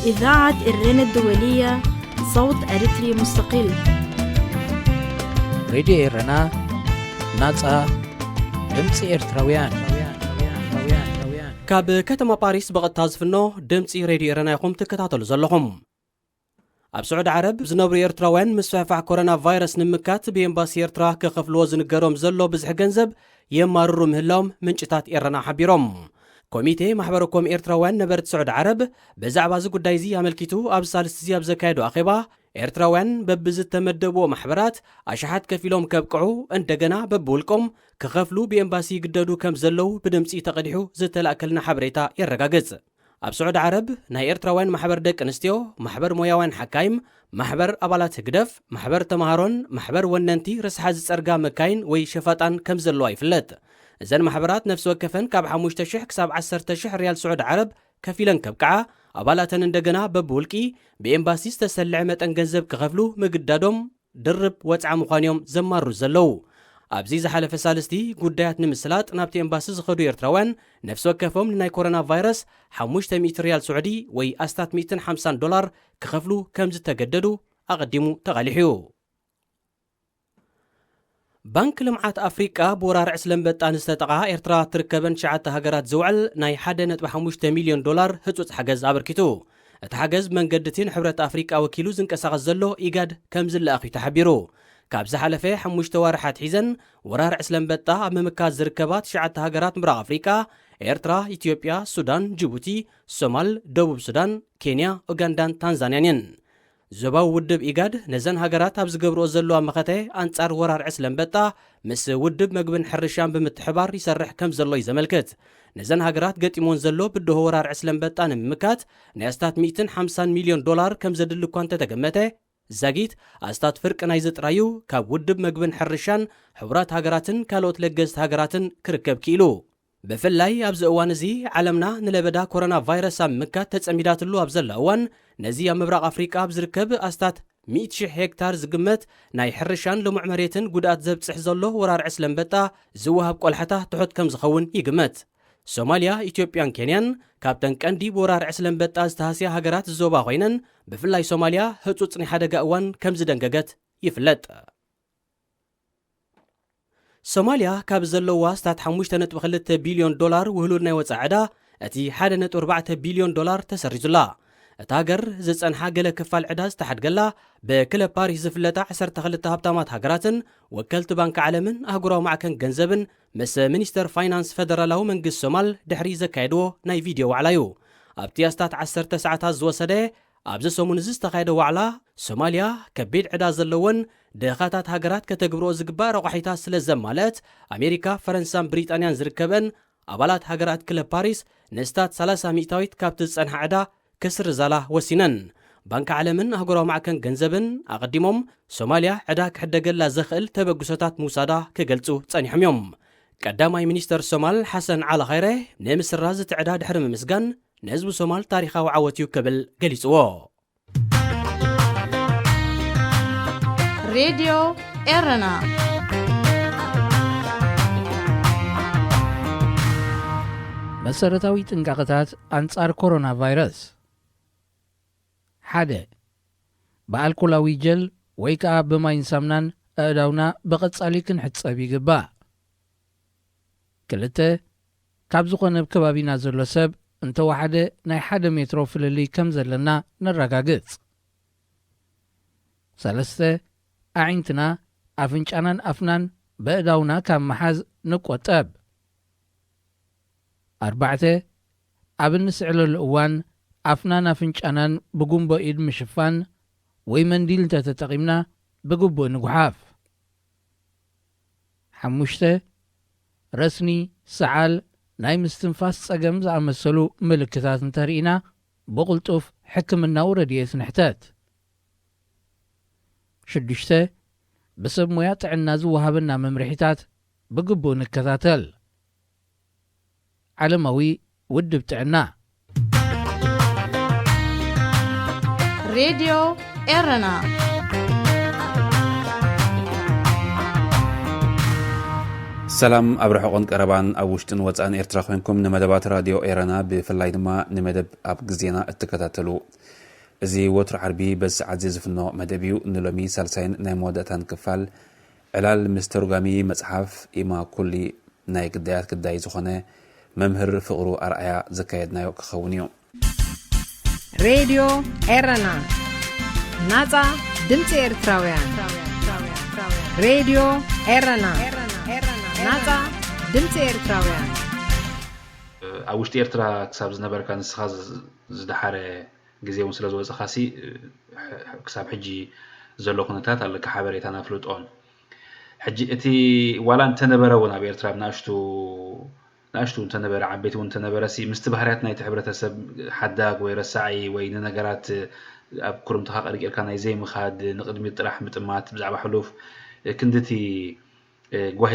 إذاعة إرينا الدولية، صوت أريتري مستقل. ሬድዮ ኤረና፣ ናጻ ድምጺ ኤርትራውያን። ካብ ከተማ ፓሪስ ብቐጥታ ዝፍኖ ድምጺ ሬድዮ ኤረና ኢኹም ትከታተሉ ዘለኹም። ኣብ ስዑዲ ዓረብ ዝነብሩ ኤርትራውያን ምስፍሕፋሕ ኮሮና ቫይረስ ንምምካት ብኤምባሲ ኤርትራ ክኸፍልዎ ዝንገሮም ዘሎ ብዝሒ ገንዘብ የማርሩ ምህላዎም ምንጭታት ኤረና ሓቢሮም። ኮሚቴ ማሕበረ ኮም ኤርትራውያን ነበርቲ ስዑዲ ዓረብ ብዛዕባ እዚ ጉዳይ እዚ ኣመልኪቱ ኣብ ሳልስቲ እዚ ኣብ ዘካየዶ ኣኼባ፣ ኤርትራውያን በብዝተመደብዎ ማሕበራት ኣሽሓት ከፊሎም ከብቅዑ፣ እንደገና በብውልቆም ክኸፍሉ ብኤምባሲ ይግደዱ ከም ዘለዉ ብድምጺ ተቐዲሑ ዝተላእከልና ሓበሬታ የረጋግጽ። ኣብ ስዑዲ ዓረብ ናይ ኤርትራውያን ማሕበር ደቂ ኣንስትዮ፣ ማሕበር ሞያውያን ሓካይም፣ ማሕበር ኣባላት ህግደፍ፣ ማሕበር ተምሃሮን ማሕበር ወነንቲ ርስሓ ዝጸርጋ መካይን ወይ ሸፋጣን ከም ዘለዋ ይፍለጥ። እዘን ማሕበራት ነፍሲ ወከፈን ካብ ሓሙሽተ ሽሕ ክሳብ ዓሰርተ ሽሕ ሪያል ስዑዲ ዓረብ ከፊለን ከብቅዓ፣ ኣባላተን እንደገና በብውልቂ ብኤምባሲ ዝተሰልዐ መጠን ገንዘብ ክኸፍሉ ምግዳዶም ድርብ ወጽዓ ምዃን እዮም ዘማርሩ ዘለዉ። ኣብዚ ዝሓለፈ ሳልስቲ ጉዳያት ንምስላጥ ናብቲ ኤምባሲ ዝኸዱ ኤርትራውያን ነፍሲ ወከፎም ንናይ ኮሮና ቫይረስ ሓሙሽተ ሚእቲ ሪያል ስዑዲ ወይ ኣስታት ሚእትን ሓምሳን ዶላር ክኸፍሉ ከም ዝተገደዱ ኣቐዲሙ ተቓሊሑ እዩ። ባንክ ልምዓት ኣፍሪቃ ብወራር ዕስለ ኣንበጣ ንዝተጠቕዓ ኤርትራ ትርከበን ትሽዓተ ሃገራት ዝውዕል ናይ ሓደ ነጥቢ ሓሙሽተ ሚልዮን ዶላር ህጹጽ ሓገዝ ኣበርኪቱ። እቲ ሓገዝ ብመንገዲ እቲ ንሕብረት ኣፍሪቃ ወኪሉ ዝንቀሳቐስ ዘሎ ኢጋድ ከም ዝለኣኽ እዩ ተሓቢሩ። ካብ ዝሓለፈ ሓሙሽተ ዋርሓት ሒዘን ወራር ዕስለ ኣንበጣ ኣብ ምምካት ዝርከባ ትሽዓተ ሃገራት ምብራቕ ኣፍሪቃ፣ ኤርትራ፣ ኢትዮጵያ፣ ሱዳን፣ ጅቡቲ፣ ሶማል፣ ደቡብ ሱዳን፣ ኬንያ፣ ኡጋንዳን ታንዛንያን እየን። ዞባዊ ውድብ ኢጋድ ነዘን ሃገራት ኣብ ዝገብርኦ ዘለዋ መኸተ ኣንጻር ወራር ዕስለ ኣንበጣ ምስ ውድብ መግብን ሕርሻን ብምትሕባር ይሰርሕ ከም ዘሎ እዩ ዘመልክት። ነዘን ሃገራት ገጢሞን ዘሎ ብድሆ ወራር ዕስለ ኣንበጣ ንምምካት ናይ ኣስታት ሚእትን ሓምሳን ሚልዮን ዶላር ከም ዘድሊ እኳ እንተተገመተ፣ ዛጊት ኣስታት ፍርቂ ናይዚ ጥራይ እዩ ካብ ውድብ መግብን ሕርሻን፣ ሕቡራት ሃገራትን ካልኦት ለገስቲ ሃገራትን ክርከብ ክኢሉ። ብፍላይ ኣብዚ እዋን እዚ ዓለምና ንለበዳ ኮሮና ቫይረስ ኣብ ምምካት ተጸሚዳትሉ ኣብ ዘላ እዋን፣ ነዚ ኣብ ምብራቕ ኣፍሪቃ ኣብ ዝርከብ ኣስታት ሚእቲ ሽሕ ሄክታር ዝግመት ናይ ሕርሻን ልሙዕ መሬትን ጉድኣት ዘብጽሕ ዘሎ ወራር ዕስለ ኣንበጣ ዝወሃብ ቆላሕታ ትሑት ከም ዝኸውን ይግመት። ሶማልያ፣ ኢትዮጵያን ኬንያን ካብተን ቀንዲ ብወራር ዕስለ ኣንበጣ ዝተሃስያ ሃገራት ዞባ ኮይነን፣ ብፍላይ ሶማልያ ህጹጽ ናይ ሓደጋ እዋን ከም ዝደንገገት ይፍለጥ። ሶማልያ ካብ ዘለዋ ኣስታት ሓሙሽተ ነጥቢ ክልተ ቢልዮን ዶላር ውህሉል ናይ ወጻኢ ዕዳ፣ እቲ ሓደ ነጥቢ ኣርባዕተ ቢልዮን ዶላር ተሰሪዙላ። እታ ሃገር ዝጸንሓ ገለ ክፋል ዕዳ ዝተሓድገላ ብክለብ ፓሪስ ዝፍለጣ ዓሰርተ ክልተ ሃብታማት ሃገራትን ወከልቲ ባንኪ ዓለምን ኣህጉራዊ ማዕከን ገንዘብን ምስ ሚኒስተር ፋይናንስ ፈደራላዊ መንግስቲ ሶማል ድሕሪ ዘካየድዎ ናይ ቪድዮ ዋዕላ እዩ። ኣብቲ ኣስታት ዓሰርተ ሰዓታት ዝወሰደ ኣብዚ ሰሙን እዚ ዝተኻየደ ዋዕላ፣ ሶማልያ ከቢድ ዕዳ ዘለወን ድኻታት ሃገራት ከተግብርኦ ዝግባእ ረቋሒታት ስለ ዘማልአት፣ ኣሜሪካ፣ ፈረንሳን ብሪጣንያን ዝርከበን ኣባላት ሃገራት ክለብ ፓሪስ ንስታት ሰላሳ ሚእታዊት ካብቲ ዝጸንሓ ዕዳ ክስርዛላ ወሲነን። ባንኪ ዓለምን ኣህጉራዊ ማዕከን ገንዘብን ኣቐዲሞም ሶማልያ ዕዳ ክሕደገላ ዘኽእል ተበግሶታት ምውሳዳ ክገልጹ ጸኒሖም እዮም። ቀዳማይ ሚኒስተር ሶማል ሓሰን ዓሊ ኸይረ ንምስራዝ እቲ ዕዳ ድሕሪ ምምስጋን፣ ንህዝቢ ሶማል ታሪኻዊ ዓወት እዩ ክብል ገሊጽዎ። ሬድዮ ኤረና መሰረታዊ ጥንቃቐታት ኣንጻር ኮሮና ቫይረስ። ሓደ፣ ብኣልኮላዊ ጀል ወይ ከኣ ብማይን ሳምናን ኣእዳውና ብቐጻሊ ክንሕጸብ ይግባእ። ክልተ፣ ካብ ዝኾነ ኣብ ከባቢና ዘሎ ሰብ እንተወሓደ ናይ ሓደ ሜትሮ ፍልልይ ከም ዘለና ነረጋግጽ። ሰለስተ፣ ኣዒንትና፣ ኣፍንጫናን ኣፍናን በእዳውና ካብ ምሓዝ ንቆጠብ። ኣርባዕተ፣ ኣብ እንስዕለሉ እዋን ኣፍናን ኣፍንጫናን ብጉንቦ ኢድ ምሽፋን ወይ መንዲል እንተተጠቒምና ብግቡእ ንጉሓፍ። ሓሙሽተ፣ ረስኒ፣ ሰዓል፣ ናይ ምስትንፋስ ጸገም ዝኣመሰሉ ምልክታት እንተርኢና ብቕልጡፍ ሕክምናዊ ረድኤት ንሕተት። ሽዱሽተ፣ ብሰብ ሞያ ጥዕና ዝወሃበና መምርሒታት ብግቡእ ንከታተል። ዓለማዊ ውድብ ጥዕና። ሬድዮ ኤረና ሰላም ኣብ ርሑቕን ቀረባን ኣብ ውሽጥን ወጻእን ኤርትራ ኮንኩም ንመደባት ራድዮ ኤረና ብፍላይ ድማ ንመደብ ኣብ ግዜና እትከታተሉ። እዚ ወትሩ ዓርቢ በዚ ሰዓት እዚ ዝፍኖ መደብ እዩ። ንሎሚ ሳልሳይን ናይ መወዳእታን ክፋል ዕላል ምስ ተርጓሚ መጽሓፍ ኢማ ኩሊ ናይ ግዳያት ግዳይ ዝኾነ መምህር ፍቕሩ ኣርኣያ ዘካየድናዮ ክኸውን እዩ። ሬድዮ ኤረና፣ ናጻ ድምጺ ኤርትራውያን። ሬድዮ ኤረና፣ ናጻ ድምጺ ኤርትራውያን። ኣብ ውሽጢ ኤርትራ ክሳብ ዝነበርካ ንስኻ ዝ- ዝደሓረ ግዜ እውን ስለ ዝወፅኻሲ ክሳብ ሕጂ ዘሎ ኩነታት ኣለካ ሓበሬታን ኣፍልጦን። ሕጂ እቲ ዋላ እንተነበረ እውን ኣብ ኤርትራ ኣብ ንኣሽቱ ንኣሽቱ እንተነበረ ዓበይቲ እውን እንተነበረ ሲ ምስቲ ባህርያት ናይቲ ሕብረተሰብ ሓዳግ ወይ ረሳዒ ወይ ንነገራት ኣብ ኩርምትኻ ቀርቂርካ ናይ ዘይምኻድ ንቕድሚት ጥራሕ ምጥማት ብዛዕባ ሕሉፍ ክንድቲ ጓሂ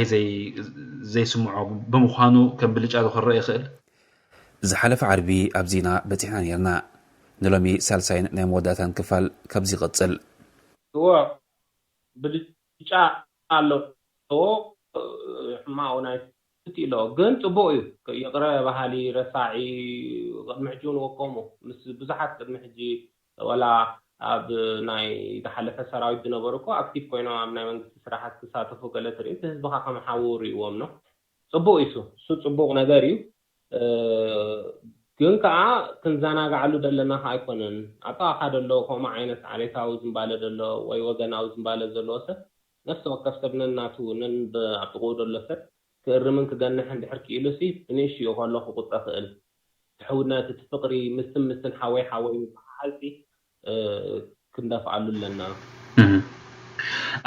ዘይስምዖ ብምዃኑ ከም ብልጫ ዶ ክረአ ይኽእል? ዝሓለፈ ዓርቢ ኣብዚና በጺሕና ነርና። ንሎሚ ሳልሳይን ናይ መወዳእታን ክፋል ካብዚ ይቕጽል። እወ ብልጫ ኣለዎ ሕማቑ ናይ ትትኢሎ ግን ጽቡቕ እዩ ይቕረ በሃሊ ረሳዒ ቅድሚ ሕጂ እውን ወከሙ ምስ ብዙሓት ቅድሚ ሕጂ ወላ ኣብ ናይ ዝሓለፈ ሰራዊት ዝነበሩ እኮ ኣክቲቭ ኮይኖም ኣብ ናይ መንግስቲ ስራሓት ክሳተፉ ገለ ትርኢ እቲ ህዝብኻ ከም ሓዉ ርእይዎም ነው ጽቡቕ እዩ እሱ ጽቡቕ ነገር እዩ ግን ከዓ ክንዘናግዓሉ ዘለና ከዓ ኣይኮነን ኣብ ጥቓኻ ደሎ ከምኡ ዓይነት ዓሌታዊ ዝንባለ ደሎ ወይ ወገናዊ ዝንባለ ዘለዎ ሰብ ነፍሲ ወከፍ ሰብ ነናቱ ነን ኣብ ጥቕኡ ደሎ ሰብ ክእርምን ክገንሕን ድሕር ክኢሉ ሲ ብንእሽትኡ ከሎ ክቁፀ ክእል እቲ ሕውነት እቲ ፍቕሪ ምስትን ምስትን ሓወይ ሓወይ ምብሓል ሲ ክንደፍኣሉ ኣለና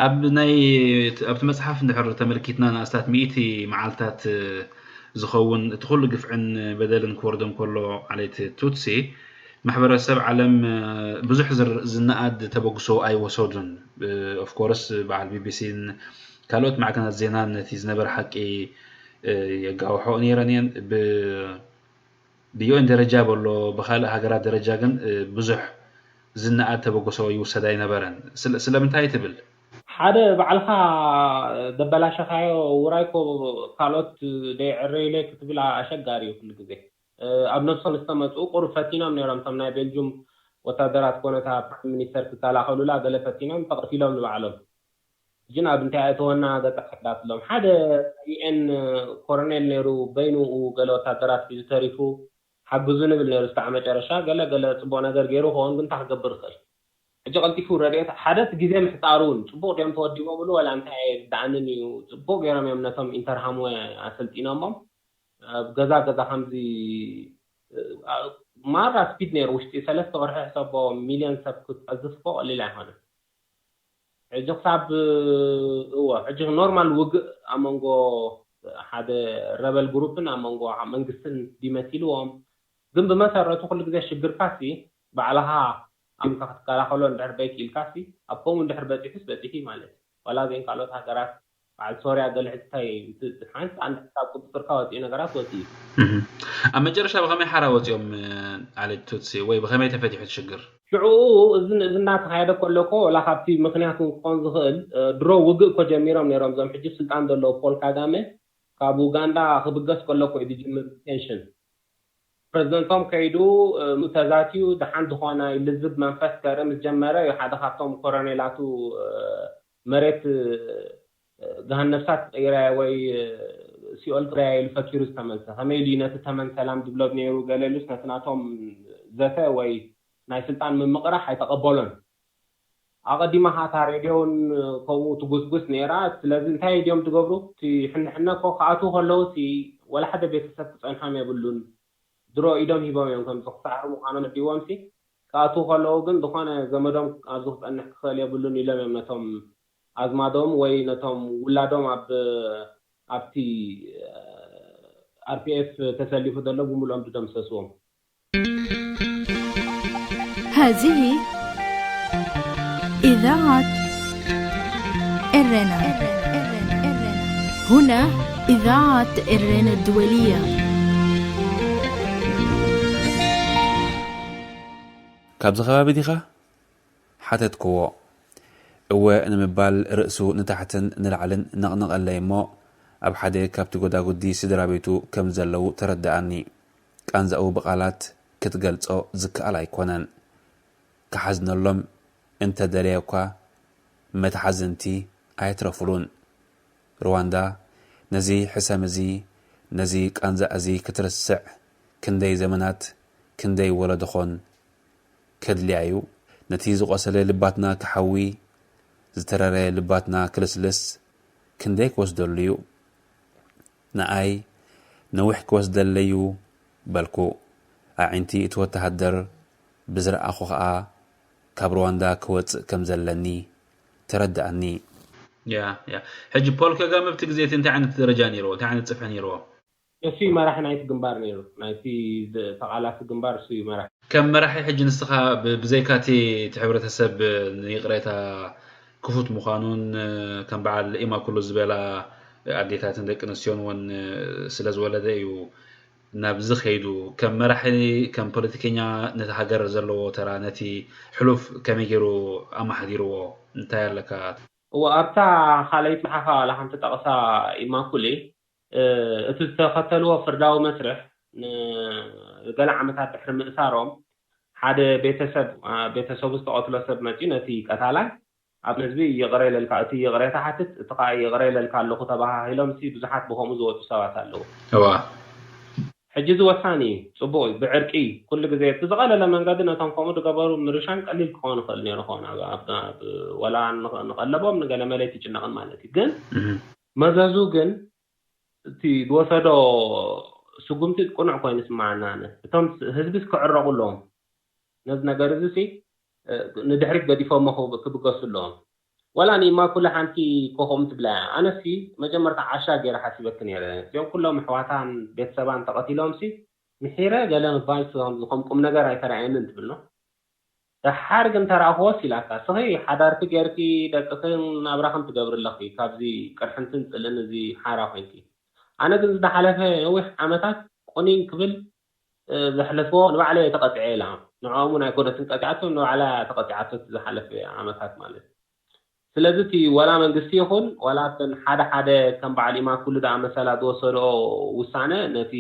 ኣብ ናይ ኣብቲ መፅሓፍ እንድሕር ተመልኪትና ንኣስታት ሚእቲ መዓልታት ዝኸውን እቲ ኩሉ ግፍዕን በደልን ክወርዶም ከሎ ዓሌት ቱትሲ ማሕበረሰብ ዓለም ብዙሕ ዝነኣድ ተበግሶ ኣይወሰዱን ኦፍኮርስ በዓል ቢቢሲን ካልኦት ማዕከናት ዜናን ነቲ ዝነበረ ሓቂ የጋውሖ ነይረን እየን ብዩኤን ደረጃ በሎ ብካልእ ሃገራት ደረጃ ግን ብዙሕ ዝነኣድ ተበግሶ ይውሰድ ኣይነበረን ስለምንታይ ትብል ሓደ ባዕልካ ዘበላሸካዮ ውራይ ኮ ካልኦት ደይዕረይለይ ክትብል ኣሸጋሪ እዩ ኩሉ ግዜ ኣብ ነብሶም ዝተመፅኡ ቁሩብ ፈቲኖም ነይሮም እቶም ናይ ቤልጁም ወታደራት ኮነታ ፕራይም ሚኒስተር ክከላኸሉላ ገለ ፈቲኖም ተቐቲሎም ንባዕሎም ሕጂ ናብ እንታይ ኣእተወና ገጠር ሕዳትሎም ሓደ ዩኤን ኮረኔል ነይሩ በይንኡ ገለ ወታደራት ሒዙ ተሪፉ ሓግዙ ንብል ነይሩ እስካዕ መጨረሻ ገለ ገለ ፅቡቅ ነገር ገይሩ ከውን ግን እንታይ ክገብር ይኽእል ሕጂ ቀልጢፉ ረድኤት ሓደ እቲ ግዜ ምሕፃሩ እውን ፅቡቅ ድዮም ተወዲቦምሉ ወላ እንታይ ኣይርድኣንን እዩ ፅቡቅ ገይሮም እዮም ነቶም ኢንተርሃምወ ኣሰልጢኖሞም ኣብ ገዛ ገዛ ከምዚ ማራ ስፒድ ነይሩ ውሽጢ ሰለስተ ወርሒ ሕሰቦ ሚልዮን ሰብ ክትቀዝፍ እኮ ቀሊል ኣይኮነን ሕጂ ክሳብ እወ ሕጂ ኖርማል ውግእ ኣብ መንጎ ሓደ ረበል ግሩፕን ኣብ መንጎ መንግስትን ዲመሲልዎም ግን ብመሰረቱ ኩሉ ግዜ ሽግርካሲ ባዕልኻ ኣምካ ክትከላኸሎ እንድሕር በይክኢልካሲ ኣብ ከምኡ እንድሕር በፂሑስ በፂሑ ማለት እዩ ዋላ ዘይን ካልኦት ሃገራት በዓል ሶርያ ገለ ሕጂ እንታይ ሓንቲ ኣንድ ካብ ቁፅፅርካ ወፂኡ ነገራት ወፂኡ እዩ ኣብ መጨረሻ ብኸመይ ሓራ ወፂኦም ዓሌት ቱትሲ ወይ ብኸመይ ተፈቲሑ እቲ ሽግር ሽዑ እዚ እዚ እናተኻየደ ከሎ እኮ ወላ ካብቲ ምክንያት እውን ክኾን ዝኽእል ድሮ ውግእ እኮ ጀሚሮም ነይሮም እዞም ሕጂ ስልጣን ዘለዉ ፖል ካጋመ ካብ ኡጋንዳ ክብገስ ከሎ እኮ እዩ ዝጅምር ቴንሽን ፕረዚደንቶም ከይዱ ተዛትዩ ደሓን ዝኾነ ልዝብ መንፈስ ከርኢ ምስ ጀመረ እዩ ሓደ ካብቶም ኮረኔላቱ መሬት ገሃን ነፍሳት ክቅይራ ወይ ሲኦል ክቅይራ ኢሉ ፈኪሩ ዝተመልሰ ከመይ ኢሉ ነቲ ተመን ሰላም ዝብሎ ነይሩ ገለ ኢሉስ ነቲ ናቶም ዘተ ወይ ናይ ስልጣን ምምቅራሕ ኣይተቀበሎን ኣቀዲማ ከኣ እታ ሬድዮ እውን ከምኡ ትጉስጉስ ነይራ ስለዚ እንታይ ድዮም ዝገብሩ እቲ ሕንሕነ እኮ ክኣትዉ ከለዉ እቲ ወላ ሓደ ቤተሰብ ክፀንሖም የብሉን ድሮ ኢዶም ሂቦም እዮም ከምዚ ክሰዓሩ ምዃኖም ነዲዎም ሲ ክኣትዉ ከለዉ ግን ዝኾነ ዘመዶም ኣብዚ ክፀንሕ ክኽእል የብሉን ኢሎም እዮም ነቶም ኣዝማዶም ወይ ነቶም ውላዶም ኣብ ኣብቲ ኣርፒኤፍ ተሰሊፉ ዘሎ ብምልኦም ዝደምሰስዎም هذه إذاعة إرنا. هنا إذاعة إرنا الدولية. ካብዚ ከባቢ ዲኻ? ሓተትክዎ። እወ ንምባል ርእሱ ንታሕትን ንላዕልን ነቕነቐለይ እሞ ኣብ ሓደ ካብቲ ጎዳጉዲ ስድራ ቤቱ ከም ዘለዉ ተረድኣኒ። ቃንዛኡ ብቓላት ክትገልጾ ዝከኣል ኣይኮነን። ክሓዝነሎም እንተ ደለየ እኳ መትሓዝንቲ ኣየትረፉሉን። ሩዋንዳ ነዚ ሕሰም እዚ፣ ነዚ ቃንዛ እዚ ክትርስዕ ክንደይ ዘመናት፣ ክንደይ ወለዶኾን ከድልያ እዩ። ነቲ ዝቖሰለ ልባትና ክሓዊ፣ ዝተረረ ልባትና ክልስልስ ክንደይ ክወስደሉ እዩ። ንኣይ ነዊሕ ክወስደለይ እዩ በልኩ። ኣዒንቲ እቲ ወተሃደር ብዝረኣኹ ኸኣ ካብ ሩዋንዳ ክወጽእ ከም ዘለኒ ተረድኣኒ። ያ ያ ሕጂ ፖል ከጋመ ኣብቲ ግዜ እቲ እንታይ ዓይነት ደረጃ ነይርዎ? እንታይ ዓይነት ጽፍሒ ነይርዎ? እሱ መራሒ ናይቲ ግንባር ነይሩ፣ ናይቲ ተቓላሲ ግንባር እሱ እዩ መራሒ። ከም መራሒ ሕጂ ንስኻ ብዘይካቲ እቲ ሕብረተሰብ ንይቕሬታ ክፉት ምዃኑን ከም በዓል ኢማኩሉ ዝበላ ኣዴታትን ደቂ ኣንስትዮን እውን ስለ ዝወለደ እዩ ናብዚ ከይዱ። ከም መራሒ ከም ፖለቲከኛ ነቲ ሃገር ዘለዎ ተራ ነቲ ሕሉፍ ከመይ ገይሩ ኣመሓዲርዎ እንታይ ኣለካ? እወ ኣብታ ካልኣይቲ መጽሓፋ ዋላ ሓንቲ ጠቕሳ ኢማኩሌ እቲ ዝተኸተልዎ ፍርዳዊ መስርሕ ንገለ ዓመታት ድሕሪ ምእሳሮም ሓደ ቤተሰብ ቤተሰቡ ዝተቐትሎ ሰብ መፅዩ ነቲ ቀታላይ ኣብ ህዝቢ ይቕረ ኢለልካ እቲ ይቕሬታ ሓትት እቲ ከዓ ይቕረ ኢለልካ ኣለኹ ተባሃሂሎም ሲ ብዙሓት ብከምኡ ዝወፁ ሰባት ኣለዉ። እዋ ሕጂ እዚ ወሳኒ እዩ፣ ፅቡቕ እዩ። ብዕርቂ ኩሉ ግዜ ብዝቐለለ መንገዲ ነቶም ከምኡ ዝገበሩ ምርሻን ቀሊል ክኸውን ይኽእል ነይሩ ኸውን ወላ ንቐለቦም ንገለ መለ ኣይትጭነቕን ማለት እዩ። ግን መዘዙ ግን እቲ ዝወሰዶ ስጉምቲ ቅኑዕ ኮይኑ ይስምዓኒ ኣነ። እቶም ህዝብስ ክዕረቑ ኣለዎም ነዚ ነገር እዚ ሲ ንድሕሪት ገዲፎሞ ክብገሱ ኣለዎም። ዋላ ንኢማኩለ ሓንቲ ኮኾም ትብላ እያ። ኣነሲ መጀመርታ ዓሻ ገይረ ሓሲበኪ ነይረ። እዚኦም ኩሎም ኣሕዋታን ቤተሰባን ተቐቲሎምሲ ምሒረ ገለ ምባል ከምዚ ከም ቁም ነገር ኣይተራእየንን ትብል ነው። ደሓር ግን ተራእኽዎስ ኢላታ ስኺ ሓዳርኪ ጌርኪ ደቅኽን ናብራኽን ትገብሪ ኣለኺ ካብዚ ቅርሕንትን ጽልእን እዚ ሓራ ኮይንኪ። ኣነ ግን ዝደሓለፈ ነዊሕ ዓመታት ቁኒን ክብል ዘሕለፍዎ ንባዕለይ እየ ተቐጺዐ ኢላ። ንዕኦም እውን ኣይኮነትን ቀጺዓቶም ንባዕላ እያ ተቐጺዓቶ እቲ ዝሓለፈ ዓመታት ማለት እዩ። ስለዚ እቲ ዋላ መንግስቲ ይኹን ዋላ እተን ሓደ ሓደ ከም በዓል ኢማኩሉ ዝኣመሰላ ዝወሰድኦ ውሳነ ነቲ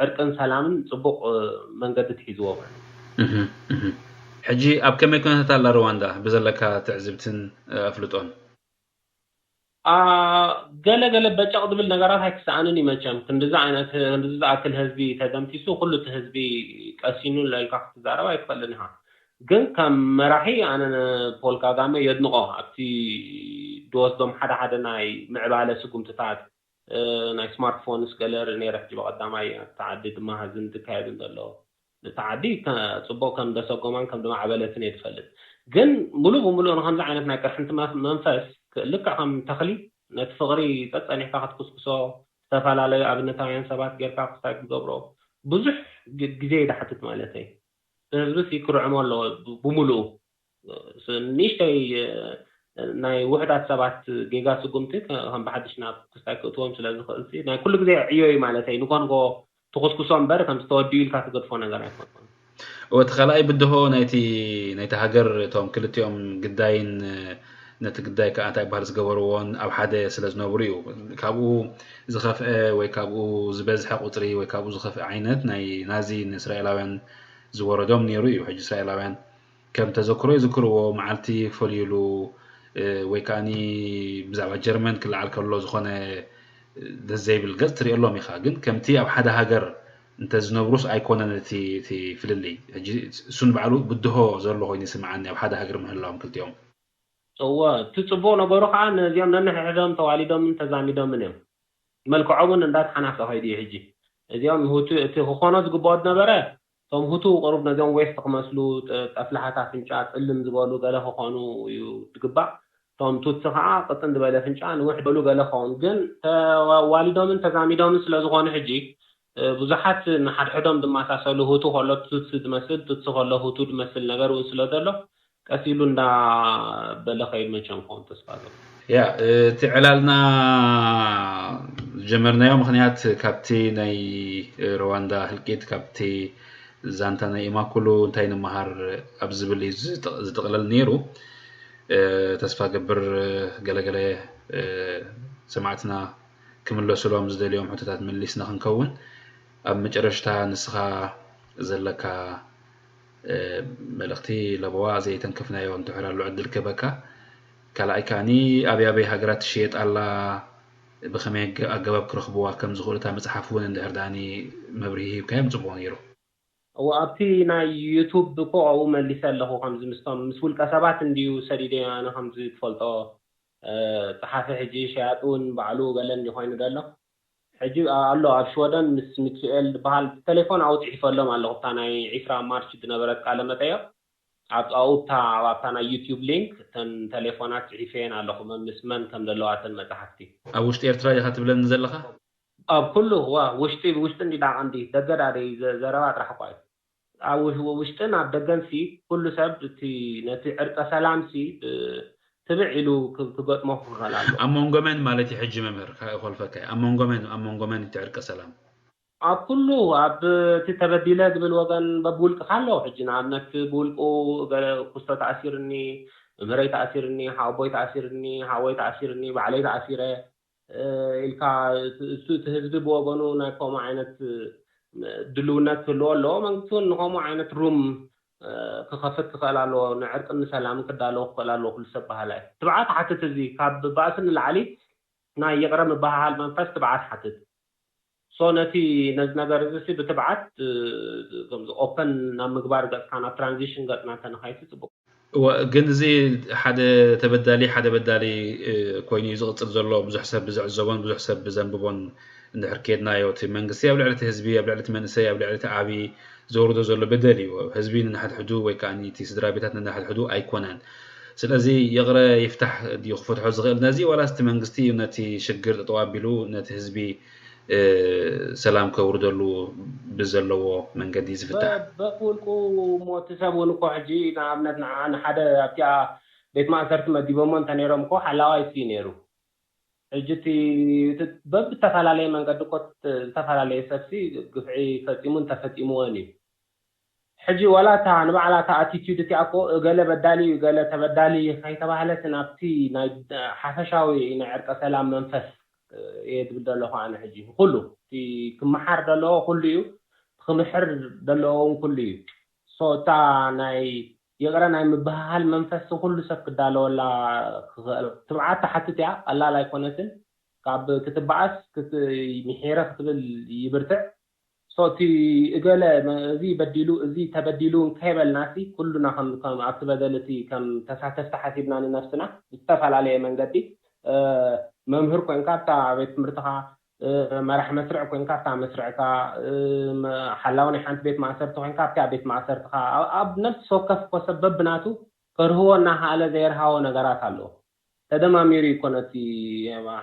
ዕርቅን ሰላምን ፅቡቕ መንገዲ ትሒዝዎ ማለት እዩ። ሕጂ ኣብ ከመይ ኩነታት ኣላ ሩዋንዳ ብዘለካ ትዕዝብትን ኣፍልጦን? ገለ ገለ በጨቕ ዝብል ነገራት ኣይክሰኣንን እዩ መቸም። ክንድዚ ዓይነት ክንድዚ ዝኣክል ህዝቢ ተደምሲሱ ኩሉ እቲ ህዝቢ ቀሲኑ ኢልካ ክትዛረብ ኣይትኽእልን ኢኻ። ግን ከም መራሒ ኣነ ንፖል ካጋመ የድንቖ ኣብቲ ዝወስዶም ሓደ ሓደ ናይ ምዕባለ ስጉምትታት ናይ ስማርትፎንስ ገለ ርኢ ነይረ ሕጂ ብቐዳማይ ኣብቲ ዓዲ ድማ ሕዚ እንትካየድ እንተሎ እቲ ዓዲ ጽቡቕ ከም ደሰጎማን ከም ዝማዕበለትን እየ ዝፈልጥ። ግን ሙሉእ ብሙሉእ ንከምዚ ዓይነት ናይ ቅርሕንቲ መንፈስ ልክዕ ከም ተኽሊ ነቲ ፍቕሪ ጸጸኒሕካ ክትኩስኩሶ ዝተፈላለዩ ኣብነታውያን ሰባት ጌርካ ክስታይ ክትገብሮ ብዙሕ ግዜ እዩ ዝሓትት ማለተይ። ህዝቢ ሲ ክርዕሞ ኣለዎ ብሙሉኡ። ንእሽተይ ናይ ውሕዳት ሰባት ጌጋ ስጉምቲ ከም ብሓድሽ ናብ ክስታይ ክእትዎም ስለ ዝኽእል ሲ ናይ ኩሉ ግዜ ዕዮ እዩ ማለተይ። ንኮንጎ ትኹስኩሶ እምበር ከምዚ ተወዲኡ ኢልካ ትገድፎ ነገር ኣይኮንኩን። እቲ ካልኣይ ብድሆ ናይቲ ናይቲ ሃገር እቶም ክልቲኦም ግዳይን ነቲ ግዳይ ከዓ እንታይ ይበሃል ዝገበርዎን ኣብ ሓደ ስለ ዝነብሩ እዩ። ካብኡ ዝኸፍአ ወይ ካብኡ ዝበዝሐ ቁፅሪ ወይ ካብኡ ዝኸፍአ ዓይነት ናይ ናዚ ንእስራኤላውያን ዝወረዶም ነይሩ እዩ። ሕጂ እስራኤላውያን ከም ተዘክሮ ይዝክርዎ፣ መዓልቲ ፈልዩሉ ወይ ከዓኒ ብዛዕባ ጀርመን ክለዓል ከሎ ዝኾነ ደስ ዘይብል ገፅ ትሪኦ ኣሎም ኢኻ። ግን ከምቲ ኣብ ሓደ ሃገር እንተ ዝነብሩስ ኣይኮነን እቲ እቲ ፍልልይ። ሕጂ እሱን ባዕሉ ብድሆ ዘሎ ኮይኑ ይስምዓኒ ኣብ ሓደ ሃገር ምህላዎም ክልቲኦም። እወ እቲ ፅቡቕ ነገሩ ከዓ ነዚኦም ነንሕድሕዶም ተዋሊዶምን ተዛሚዶምን እዮም። መልክዖም እውን እንዳተሓናፈ ከይዱ እዩ ሕጂ። እዚኦም እቲ ክኾኖ ዝግብኦ ዝነበረ እቶም ሁቱ ቅሩብ ነዚኦም ዌስት ክመስሉ ጠፍላሓት ኣፍንጫ ፅልም ዝበሉ ገለ ክኾኑ እዩ ዝግባእ። እቶም ቱትሲ ከዓ ቅጥን ዝበለ ኣፍንጫ ንውሕ ዝበሉ ገለ ክኸውን ግን ተዋሊዶምን ተዛሚዶምን ስለዝኾኑ ሕጂ ብዙሓት ንሓድሕዶም ዝመሳሰሉ ሁቱ ከሎ ቱትሲ ዝመስል ቱትሲ ከሎ ሁቱ ዝመስል ነገር እውን ስለ ዘሎ ቀስ ኢሉ እንዳበለ ከይድ መቸም ክኸውን ተስፋ ዘሎ። ያ እቲ ዕላልና ዝጀመርናዮ ምክንያት ካብቲ ናይ ሩዋንዳ ህልቂት ካብቲ ዛንታ ናይ ኢማኩሉ እንታይ ንመሃር ኣብ ዝብል እዩ ዝጥቕለል ነይሩ። ተስፋ ገብር ገለገለ ሰማዕትና ክምለሱሎም ዝደልዮም ሕቶታት መሊስና ክንከውን፣ ኣብ መጨረሽታ ንስኻ ዘለካ መልእኽቲ ለበዋ ዘይተንከፍናዮ እንድሕር ኣሎ ዕድል ክህበካ። ካልኣይ ከዓኒ ኣበይ ኣበይ ሃገራት ትሽየጥ ኣላ፣ ብኸመይ ኣገባብ ክረኽብዋ ከም ዝኽእሉ እታ መጽሓፍ እውን እንድሕር ደኣኒ መብርሂ ሂብካዮም ጽቡቕ ነይሩ። እዎ ኣብቲ ናይ ዩቱብ እኮ ኣብኡ መሊሰ ኣለኹ። ከምዚ ምስቶም ምስ ውልቀ ሰባት እንድዩ ሰዲደ ኣነ ከምዚ ትፈልጦ ጸሓፊ ሕጂ ሸያጢ እውን ባዕሉ ገለ እንዲ ኮይኑ ዘሎ ሕጂ ኣሎ ኣብ ሽወደን ምስ ሚክኤል ዝበሃል ቴሌፎን ኣብኡ ጽሒፈሎም ኣለኹ። እታ ናይ ዒስራ ማርች ዝነበረት ቃለ መጠየቕ ኣብኡ ኣብታ ናይ ዩቲዩብ ሊንክ እተን ቴሌፎናት ጽሒፈየን ኣለኹ ምስ መን ከም ዘለዋ እተን መጽሓፍቲ። ኣብ ውሽጢ ኤርትራ ኢኻ ትብለኒ ዘለኻ? ኣብ ኩሉ ዋ ውሽጢ ውሽጢ እንዲ ዳቐንዲ ደገ ዳደይ ዘረባ ጥራሕ እኳ እዩ። ኣብ ውሽጥን ኣብ ደገን ሲ ኩሉ ሰብ እቲ ነቲ ዕርቀ ሰላም ሲ ትብዕ ኢሉ ክገጥሞ ክኽእል ኣሎ። ኣብ መንጎ መን ማለት እዩ ሕጂ መምህር ከይኾልፈካ? ኣብ መንጎ መን ኣብ መንጎ መን እቲ ዕርቀ ሰላም? ኣብ ኩሉ ኣብ እቲ ተበዲለ ዝብል ወገን በብውልቅኻ ኣሎ። ሕጂ ንኣብነት ብውልቁ ገለ ክስቶ ተኣሲርኒ፣ መምህረይ ተኣሲርኒ፣ ሓወቦይ ተኣሲርኒ፣ ሓወይ ተኣሲርኒ፣ ባዕለይ ተኣሲረ ኢልካ እሱ እቲ ህዝቢ ብወገኑ ናይ ከምኡ ዓይነት ድልውነት ክህልዎ ኣለዎ። መንግስቲ እውን ንከምኡ ዓይነት ሩም ክኸፍት ክኽእል ኣለዎ። ንዕርቅን ንሰላምን ክዳለዎ ክኽእል ኣለዎ ኩሉ ሰብ በሃላይ። ትብዓት ሓትት እዚ ካብ ባእሲ ንላዕሊ ናይ ይቕረ ምብሃሃል መንፈስ ትብዓት ሓትት። ሶ ነቲ ነዚ ነገር እዚ ሲ ብትብዓት ከምዚ ኦፐን ናብ ምግባር ገጽካ ናብ ትራንዚሽን ገጽና እንተነካይሲ ጽቡቅ። እወ ግን እዚ ሓደ ተበዳሊ ሓደ በዳሊ ኮይኑ እዩ ዝቕጽል ዘሎ። ብዙሕ ሰብ ብዝዕዘቦን ብዙሕ ሰብ ብዘንብቦን እንድሕር ከድናዮ እቲ መንግስቲ ኣብ ልዕሊ እቲ ህዝቢ ኣብ ልዕሊ እቲ መንእሰይ ኣብ ልዕሊ እቲ ዓቢ ዘውርዶ ዘሎ በደል እዩ። ህዝቢ ንንሓድሕዱ ወይ ከዓ እቲ ስድራ ቤታት ንንሓድሕዱ ኣይኮነን። ስለዚ ይቕረ ይፍታሕ ድዩ ክፈትሖ ዝኽእል ነዚ ዋላስ እቲ መንግስቲ እዩ ነቲ ሽግር ጠጠው ኣቢሉ ነቲ ህዝቢ ሰላም ከውርደሉ ብዘለዎ መንገዲ ዝፍታሕ። በብውልቁ እሞ እቲ ሰብ እውን እኮ ሕጂ ንኣብነት ንዓ ንሓደ ኣብቲኣ ቤት ማእሰርቲ መዲቦሞ እንተነይሮም እኮ ሓላዋይ እሱ እዩ ነይሩ። ሕጂ እቲ በብዝተፈላለየ መንገዲ እኮ ዝተፈላለየ ሰብሲ ግፍዒ ፈፂሙ እንተፈፂምዎን እዩ። ሕጂ ዋላ እታ ንባዕላ እታ ኣቲቲዩድ እቲኣ እኮ እገለ በዳሊ እዩ እገለ ተበዳሊ ከይተባህለት ናብቲ ናይ ሓፈሻዊ ናይ ዕርቀ ሰላም መንፈስ እየ ዝብል ዘለኹ ኣነ ሕጂ ኩሉ እቲ ክመሓር ዘለዎ ኩሉ እዩ ክምሕር ዘለዎ እውን ኩሉ እዩ ሶ እታ ናይ ይቕረ ናይ ምብህሃል መንፈስ ኩሉ ሰብ ክዳለወላ ክኽእል ትብዓት ትሓትት እያ ቀላል ኣይኮነትን ካብ ክትበኣስ ምሒረ ክትብል ይብርትዕ ሶ እቲ እገለ እዚ በዲሉ እዚ ተበዲሉ እንከይበልናሲ ኩሉና ከም ኣብቲ በደል እቲ ከም ተሳተፍቲ ሓሲብና ንነፍስና ብዝተፈላለየ መንገዲ መምህር ኮንካ ኣብታ ቤት ትምህርትኻ መራሕ መስርዕ ኮንካ ኣብታ መስርዕካ ሓላው ናይ ሓንቲ ቤት ማእሰርቲ ኮንካ ኣብታ ቤት ማእሰርትኻ ኣብ ነፍሲ ወከፍ እኮ ሰብ በብናቱ ከርህዎ እናኸኣለ ዘየርሃዎ ነገራት ኣለዎ ተደማሚሩ ይኮነ እቲ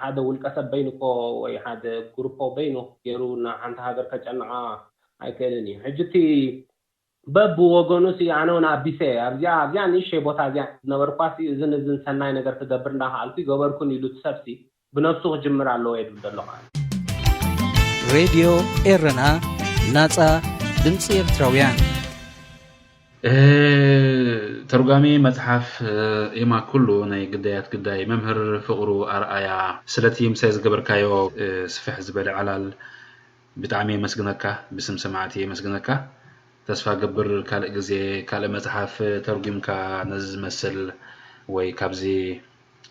ሓደ ውልቀ ሰብ በይኑ እኮ ወይ ሓደ ግሩፖ በይኑ ገይሩ እና ሓንቲ ሃገር ከጨንቃ ኣይክእልን እዩ ሕጂ እቲ በብ ወገኑ ሲ ኣነ እውን ኣቢሰ ኣብዚኣ ኣብዚኣ ንእሸይ ቦታ እዚኣ ዝነበርኳ ሲ እዝን እዝን ሰናይ ነገር ክገብር እንዳኸኣልኩ ይገበርኩን ኢሉ እቲ ሰብ ሲ ብነብሱ ክጅምር ኣለዎ የድብል ዘሎ ከዓ ሬድዮ ኤረና ናጻ ድምፂ ኤርትራውያን ተርጓሚ መጽሓፍ ኤማ ኩሉ ናይ ግዳያት ግዳይ መምህር ፍቕሩ ኣርኣያ ስለቲ ምሳይ ዝገበርካዮ ስፍሕ ዝበለ ዕላል ብጣዕሚ የመስግነካ። ብስም ሰማዕቲ የመስግነካ። ተስፋ ገብር ካልእ ግዜ ካልእ መጽሓፍ ተርጒምካ ነዚ ዝመስል ወይ ካብዚ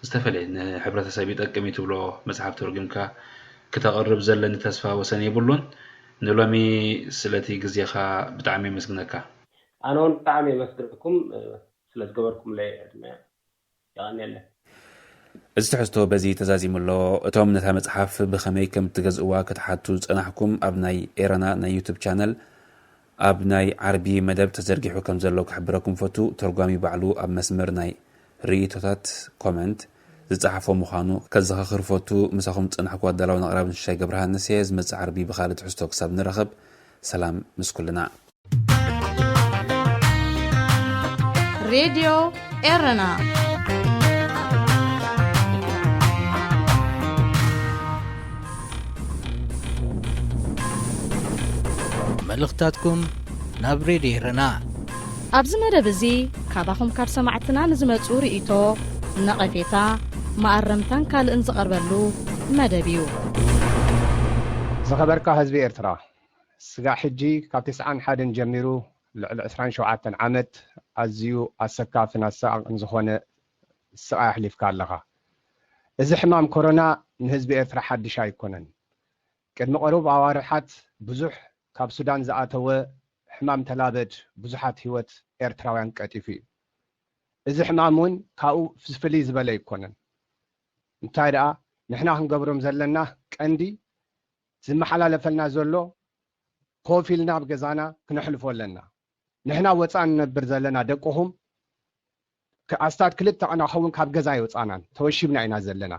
ዝተፈለየ ንሕብረተሰብ ይጠቅም እዩ ትብሎ መጽሓፍ ተርጒምካ ክተቕርብ ዘለኒ ተስፋ ወሰን የብሉን። ንሎሚ ስለቲ ግዜኻ ብጣዕሚ የመስግነካ። ኣነ እውን ብጣዕሚ የመስግነኩም ስለ ዝገበርኩምለይ ዕድመ። የቐንየለይ። እዚ ትሕዝቶ በዚ ተዛዚሙ ኣሎ። እቶም ነታ መጽሓፍ ብኸመይ ከም እትገዝእዋ ክትሓቱ ዝጸናሕኩም፣ ኣብ ናይ ኤረና ናይ ዩቱብ ቻነል ኣብ ናይ ዓርቢ መደብ ተዘርጊሑ ከም ዘሎ ክሕብረኩም ፈቱ። ተርጓሚ ባዕሉ ኣብ መስመር ናይ ርእይቶታት፣ ኮመንት፣ ዝጸሓፎ ምዃኑ ከዘኻኽር ፈቱ። ምሳኹም ዝጸናሕኩ ኣዳላውን ኣቕራብን ሽሻይ ገብረሃንስ እየ። ዝመጽእ ዓርቢ ብኻልእ ትሕዝቶ ክሳብ ንራኸብ፣ ሰላም ምስ ኩልና። ሬድዮ ኤረና። መልእኽታትኩም ናብ ሬድዮ ኤረና። ኣብዚ መደብ እዚ ካባኹም ካብ ሰማዕትና ንዝመጹ ርእይቶ፣ ነቐፌታ፣ መኣረምታን ካልእን ዝቐርበሉ መደብ እዩ። ዝኸበርካ ህዝቢ ኤርትራ፣ ስጋዕ ሕጂ ካብ ተስዓን ሓደን ጀሚሩ ልዕሊ ዕስራን ሸውዓተን ዓመት ኣዝዩ ኣሰካፍን ኣሰቓቕን ዝኾነ ስቓይ ኣሕሊፍካ ኣለኻ። እዚ ሕማም ኮሮና ንህዝቢ ኤርትራ ሓድሽ ኣይኮነን። ቅድሚ ቀሩብ ኣዋርሓት ብዙሕ ካብ ሱዳን ዝኣተወ ሕማም ተላበድ ብዙሓት ህይወት ኤርትራውያን ቀጢፉ እዩ። እዚ ሕማም እውን ካብኡ ፍልይ ዝበለ ኣይኮነን። እንታይ ደኣ ንሕና ክንገብሮም ዘለና ቀንዲ ዝመሓላለፈልና ዘሎ ኮፍ ኢልና ኣብ ገዛና ክነሕልፎ ኣለና። ንሕና ወፃእ ንነብር ዘለና ደቅኹም ኣስታት ክልተ ቀን ክኸውን ካብ ገዛ ኣይወፃናን፣ ተወሺብና ኢና ዘለና።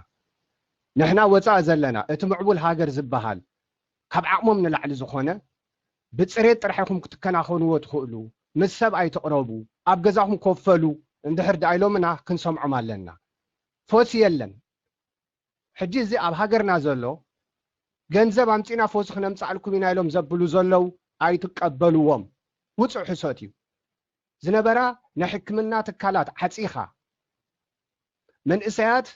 ንሕና ወፃእ ዘለና እቲ ምዕቡል ሃገር ዝበሃል ካብ ዓቕሞም ንላዕሊ ዝኾነ ብፅሬት ጥራሕ ኢኹም ክትከናኸንዎ ትኽእሉ፣ ምስ ሰብ ኣይትቕረቡ፣ ኣብ ገዛኹም ኮፈሉ እንድሕር ደኣ ኢሎምና ክንሰምዖም ኣለና። ፎሲ የለን። ሕጂ እዚ ኣብ ሃገርና ዘሎ ገንዘብ ኣምፂና ፎሲ ክነምፃኣልኩም ኢና ኢሎም ዘብሉ ዘለዉ ኣይትቀበልዎም። ውፁእ ሕሶት እዩ። ዝነበራ ናይ ሕክምና ትካላት ዓፂኻ መንእሰያት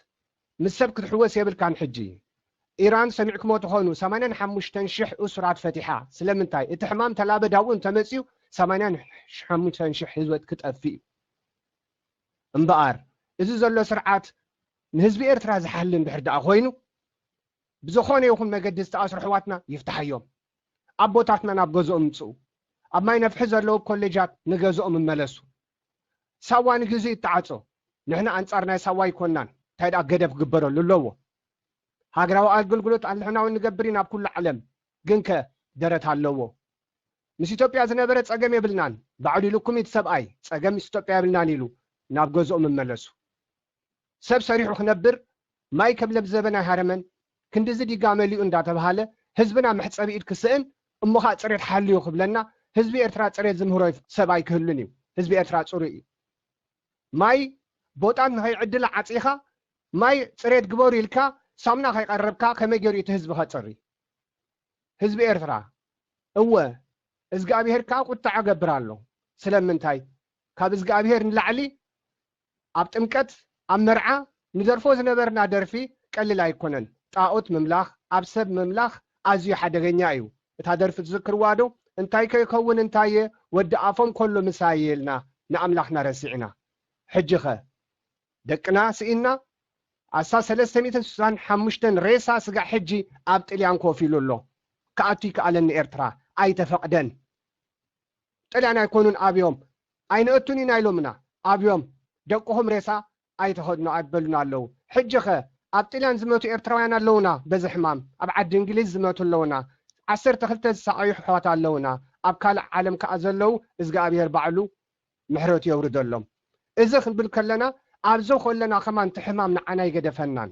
ምስ ሰብ ክትሕወስ የብልካን። ሕጂ ኢራን ሰሚዕኩሞ ትኾኑ ሰማንያን ሓሙሽተን ሽሕ እሱራት ፈቲሓ። ስለምንታይ? እቲ ሕማም ተላበድ ኣብኡ እንተመፅዩ ሰማንያን ሓሙሽተን ሽሕ ህይወት ክጠፍእ እዩ። እምበኣር እዚ ዘሎ ስርዓት ንህዝቢ ኤርትራ ዝሓሊ እንድሕር ደኣ ኮይኑ ብዝኾነ ይኹን መገዲ ዝተኣስሩ ኣሕዋትና ይፍታሓዮም። ኣቦታትና ናብ ገዝኦም ይምፅኡ። ኣብ ማይ ነፍሒ ዘለዉ ኮሌጃት ንገዝኦም ይመለሱ። ሳዋ ንግዜኡ ይተዓፆ። ንሕና ኣንፃር ናይ ሳዋ ኣይኮናን። እንታይ ደኣ ገደብ ክግበረሉ ኣለዎ። ሃገራዊ ኣገልግሎት ኣልሕናዊ ንገብር ኢና ኣብ ኩሉ ዓለም። ግንከ ደረት ኣለዎ። ምስ ኢትዮጵያ ዝነበረ ፀገም የብልናን። ባዕሉ ኢሉኩም እቲ ሰብኣይ ፀገም ምስ ኢትዮጵያ የብልናን ኢሉ ናብ ገዝኦም ይመለሱ። ሰብ ሰሪሑ ክነብር ማይ ከም ለምዘበን ኣይሃረመን። ክንድዚ ዲጋ መሊኡ እንዳተባሃለ ህዝብና መሕፀቢ ኢድ ክስእን እሞ ኸዓ ፅሬት ሓልዩ ክብለና ህዝቢ ኤርትራ ፅሬት ዝምህሮ ሰብ ኣይክህሉን እዩ። ህዝቢ ኤርትራ ፅሩይ እዩ። ማይ ቦጣት ንኸይዕድል ዓፂኻ ማይ ፅሬት ግበሩ ኢልካ ሳሙና ከይቐረብካ ከመይ ገይሩ እቲ ህዝቢ ከፅሪ? ህዝቢ ኤርትራ እወ እዝግኣብሄር ከኣ ቁጥዓ ገብር ኣሎ። ስለምንታይ? ካብ እዝግኣብሄር ንላዕሊ ኣብ ጥምቀት ኣብ መርዓ ንደርፎ ዝነበርና ደርፊ ቀሊል ኣይኮነን። ጣኦት ምምላኽ ኣብ ሰብ ምምላኽ ኣዝዩ ሓደገኛ እዩ። እታ ደርፊ ትዝክርዋ ዶ? እንታይ ከይከውን እንታየ ወዲ ኣፎም ከሎ ምሳየ ኢልና ንኣምላኽና ረሲዕና። ሕጂ ኸ ደቅና ስኢንና ኣስታት ሰለስተ ሚእትን ስሳን ሓሙሽተን ሬሳ ስጋዕ ሕጂ ኣብ ጥልያን ኮፍ ኢሉ ኣሎ። ክኣቱ ይከኣለን ንኤርትራ ኣይተፈቕደን። ጥልያን ኣይኮኑን ኣብዮም ኣይነእቱን ኢና ኢሎምና ኣብዮም ደቅኹም ሬሳ ኣይተኸድኑ ኣይበሉና ኣለዉ። ሕጂ ኸ ኣብ ጥልያን ዝመቱ ኤርትራውያን ኣለዉና በዚ ሕማም ኣብ ዓዲ እንግሊዝ ዝመቱ ኣለዉና። ዓሰርተ ክልተ ዝሰቓዩ ኣሕዋት ኣለዉና። ኣብ ካልእ ዓለም ከኣ ዘለዉ እዝግኣብሄር ባዕሉ ምሕረቱ የውርደሎም። እዚ ክንብል ከለና ኣብዚ ከለና ከማን እቲ ሕማም ንዓና ኣይገደፈናን።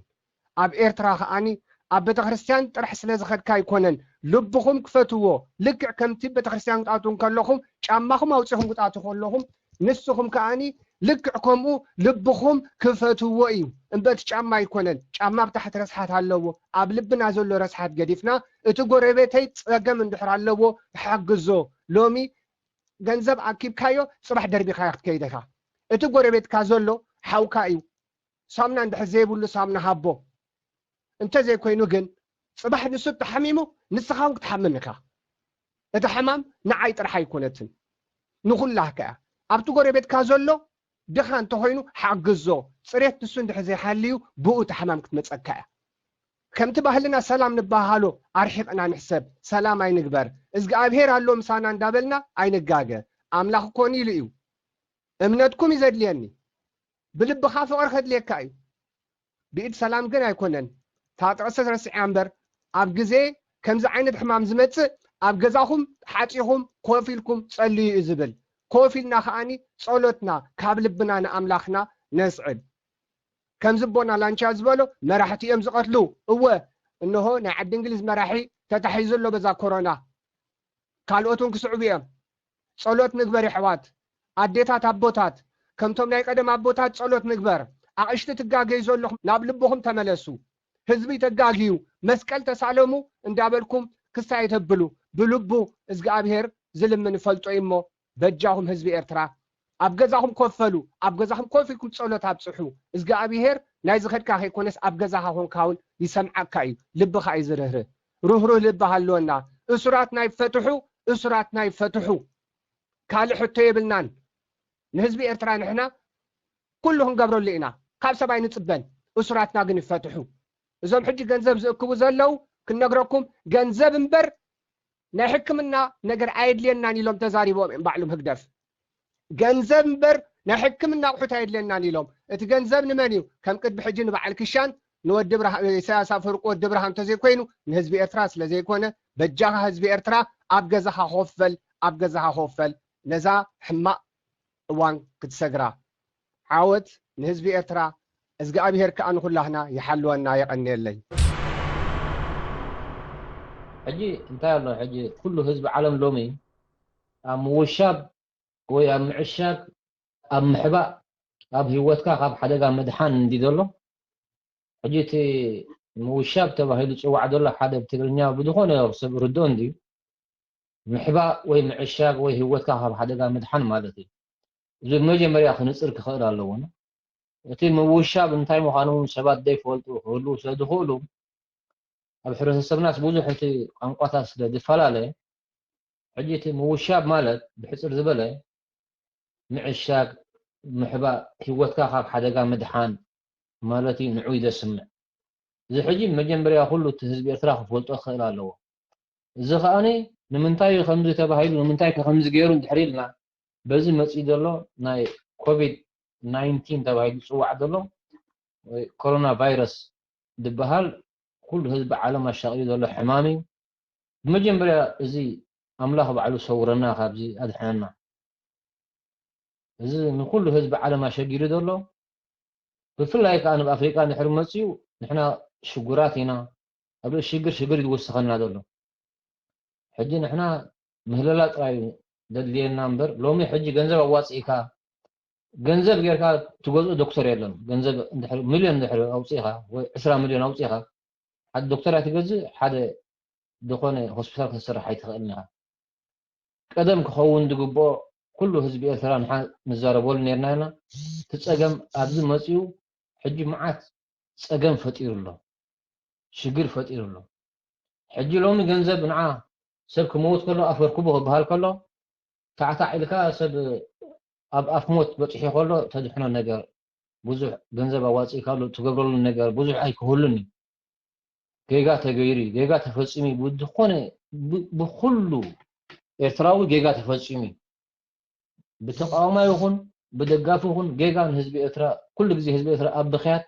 ኣብ ኤርትራ ከኣኒ ኣብ ቤተክርስትያን ጥራሕ ስለ ዝኸድካ ኣይኮነን። ልብኹም ክፈትዎ። ልክዕ ከምቲ ቤተክርስትያን ክትኣትዉ እንከለኹም ጫማኹም ኣውጺኹም ክትኣትዉ ከለኹም ንስኹም ከኣኒ ልክዕ ከምኡ ልብኹም ክፈትዎ እዩ እምበር እቲ ጫማ ኣይኮነን። ጫማ ኣብ ታሕቲ ረስሓት ኣለዎ። ኣብ ልብና ዘሎ ረስሓት ገዲፍና እቲ ጎረቤተይ ጸገም እንድሕር ኣለዎ ክሓግዞ። ሎሚ ገንዘብ ኣኪብካዮ ጽባሕ ደርቢኻዮ ክትከይድ ኢኻ። እቲ ጎረቤትካ ዘሎ ሓውካ እዩ። ሳሙና እንድሕር ዘይብሉ ሳሙና ሃቦ። እንተዘይኮይኑ ግን ጽባሕ ንሱ ተሓሚሙ ንስኻ እውን ክትሓምም ኢኻ። እታ ሕማም ንዓይ ጥራሕ ኣይኮነትን ንኹላህካ እያ። ኣብቲ ጎረቤትካ ዘሎ ድኻ እንተኾይኑ ሓግዞ። ጽሬት ንሱ እንድሕር ዘይሓልዩ ብኡ እታ ሕማም ክትመጸካ እያ። ከምቲ ባህልና ሰላም ንበሃሃሎ ኣርሒቕና ንሕሰብ። ሰላም ኣይንግበር። እዝግኣብሄር ኣሎ ምሳና እንዳበልና ኣይንጋገ። ኣምላኽ ኮን ኢሉ እዩ። እምነትኩም እዩ ዘድልየኒ። ብልብኻ ፍቕሪ ከድልየካ እዩ። ብኢድ ሰላም ግን ኣይኮነን። እታ ጥቕሲ ረሲዐያ እምበር ኣብ ግዜ ከምዚ ዓይነት ሕማም ዝመጽእ ኣብ ገዛኹም ሓጺኹም ኮፍ ኢልኩም ጸልዩ እዩ ዝብል። ኮፍ ኢልና ከኣኒ ጸሎትና ካብ ልብና ንኣምላኽና ነስዕል። ከምዚ ኣቦና ላንቻ ዝበሎ መራሕቲ እዮም ዝቐትሉ። እወ እንሆ ናይ ዓዲ እንግሊዝ መራሒ ተታሒዙ ኣሎ በዛ ኮሮና። ካልኦት እውን ክስዕቡ እዮም። ጸሎት ንግበር የሕዋት ኣዴታት ኣቦታት ከምቶም ናይ ቀደም ኣቦታት ጸሎት ንግበር። ኣቕሽቲ ትጋገዩ ዘለኹም ናብ ልብኹም ተመለሱ። ህዝቢ ተጋግዩ መስቀል ተሳለሙ እንዳበልኩም ክስታይ ተብሉ ብልቡ እዝግኣብሄር ዝልምን ይፈልጦ እዩ እሞ በጃኹም ህዝቢ ኤርትራ ኣብ ገዛኹም ኮፍ በሉ፣ ኣብ ገዛኹም ኮፍ ኢልኩም ጸሎት ኣብጽሑ። እዝግኣብሄር ናይ ዝኸድካ ከይኮነስ ኣብ ገዛኻ ኮንካ እውን ይሰምዓካ እዩ፣ ልብኻ እዩ ዝርህርህ። ርህሩህ ልቢ ሃለወና። እሱራትና ይፈትሑ፣ እሱራትና ይፈትሑ። ካልእ ሕቶ የብልናን። ንህዝቢ ኤርትራ ንሕና ኩሉ ክንገብረሉ ኢና። ካብ ሰብ ኣይንጽበን። እሱራትና ግን ይፈትሑ። እዞም ሕጂ ገንዘብ ዝእክቡ ዘለዉ ክንነግረኩም፣ ገንዘብ እምበር ናይ ሕክምና ነገር ኣየድልየናን ኢሎም ተዛሪቦም እዮም ባዕሎም ህግደፍ። ገንዘብ እምበር ናይ ሕክምና ኣቑሑት ኣየድልየናን ኢሎም። እቲ ገንዘብ ንመን እዩ? ከም ቅድሚ ሕጂ ንበዓል ክሻን ንወዲ ብርሃ-፣ ኢሳያስ ኣፈወርቂ ወዲ ብርሃን እንተዘይኮይኑ ንህዝቢ ኤርትራ ስለዘይኮነ፣ በጃኻ ህዝቢ ኤርትራ ኣብ ገዛኻ ኮፍ በል፣ ኣብ ገዛኻ ኮፍ በል። ነዛ ሕማቕ እዋን ክትሰግራ። ዓወት ንህዝቢ ኤርትራ። እዝግኣብሄር ከኣ ንኹላህና ይሓልወና። የቐንየለይ። ሕጂ እንታይ ኣሎ? ሕጂ ኩሉ ህዝቢ ዓለም ሎሚ ኣብ ምውሻብ ወይ ኣብ ምዕሻግ፣ ኣብ ምሕባእ፣ ኣብ ህይወትካ ካብ ሓደጋ ምድሓን እንዲ ዘሎ። ሕጂ እቲ ምውሻብ ተባሂሉ ዝጽዋዕ ዘሎ ሓደ ብትግርኛ ብዝኾነ ሰብ ርድኦ እንድዩ። ምሕባእ ወይ ምዕሻግ ወይ ህይወትካ ካብ ሓደጋ ምድሓን ማለት እዩ። እዚ መጀመርያ ክንጽር ክኽእል ኣለዎ። እቲ ምውሻብ እንታይ ምዃኑ እውን ሰባት ዘይፈልጡ ክህልዉ ስለ ዝኽእሉ፣ ኣብ ሕብረተሰብናስ ብዙሕ እቲ ቋንቋታት ስለ ዝፈላለ፣ ሕጂ እቲ ምውሻብ ማለት ብሕጽር ዝበለ ምዕሻግ፣ ምሕባእ፣ ህይወትካ ካብ ሓደጋ ምድሓን ማለት እዩ። ንዑይ ዘስምዕ እዚ ሕጂ መጀመርያ ኩሉ እቲ ህዝቢ ኤርትራ ክፈልጦ ክኽእል ኣለዎ። እዚ ከኣኒ ንምንታይ እዩ ከምዚ ተባሂሉ፣ ንምንታይ ከ ከምዚ ገይሩ እንድሕር ኢልና፣ በዚ መጺኡ ዘሎ ናይ ኮቪድ ናይንቲን ተባሂሉ ዝጽዋዕ ዘሎ ወይ ኮሮና ቫይረስ ዝበሃል ኩሉ ህዝቢ ዓለም ኣሻቒሉ ዘሎ ሕማም እዩ። ብመጀመርያ እዚ ኣምላኽ ባዕሉ ሰውረና፣ ካብዚ ኣድሕነና። እዚ ንኩሉ ህዝቢ ዓለም ኣሸጊሩ ዘሎ፣ ብፍላይ ከኣ ናብ ኣፍሪቃ እንድሕር መጺኡ ንሕና ሽጉራት ኢና፣ ኣብ ርእሲ ሽግር ሽግር እዩ ዝውስኸና ዘሎ። ሕጂ ንሕና ምህለላ ጥራይ እዩ ዘድልየና እምበር፣ ሎሚ ሕጂ ገንዘብ ኣዋጺእካ፣ ገንዘብ ጌርካ ትገዝኦ ዶክተር የለን። ገንዘብ እንድሕር ሚልዮን እንድሕር ኣውጺእካ ወይ ዕስራ ሚልዮን ኣውጺእካ ሓደ ዶክተር ኣይትገዝእ፣ ሓደ ዝኾነ ሆስፒታል ክትሰርሕ ኣይትኽእልን ኢኻ። ቀደም ክኸውን ዝግብኦ ኩሉ ህዝቢ ኤርትራ ንሓ ንዛረበሉ ነርና ኢና። እቲ ጸገም ኣብዚ መጺኡ ሕጂ መዓት ጸገም ፈጢሩ ኣሎ፣ ሽግር ፈጢሩ ኣሎ። ሕጂ ሎሚ ገንዘብ ንዓ ሰብ ክመውት ከሎ ኣፈርክቡ ክበሃል ከሎ ታዕታዕ ኢልካ ሰብ ኣብ ኣፍ ሞት በጺሑ ከሎ ተድሕኖ ነገር ብዙሕ ገንዘብ ኣዋጺእካሉ ትገብረሉ ነገር ብዙሕ ኣይክህሉን እዩ። ጌጋ ተገይሩ እዩ፣ ጌጋ ተፈጺሙ እዩ። ብዝኾነ ብ- ብኹሉ ኤርትራዊ ጌጋ ተፈጺሙ እዩ። ብተቃዋማይ ይኹን ብደጋፊ ይኹን ጌጋ ንህዝቢ ኤርትራ፣ ኩሉ ግዜ ህዝቢ ኤርትራ ኣብ ብኽያት፣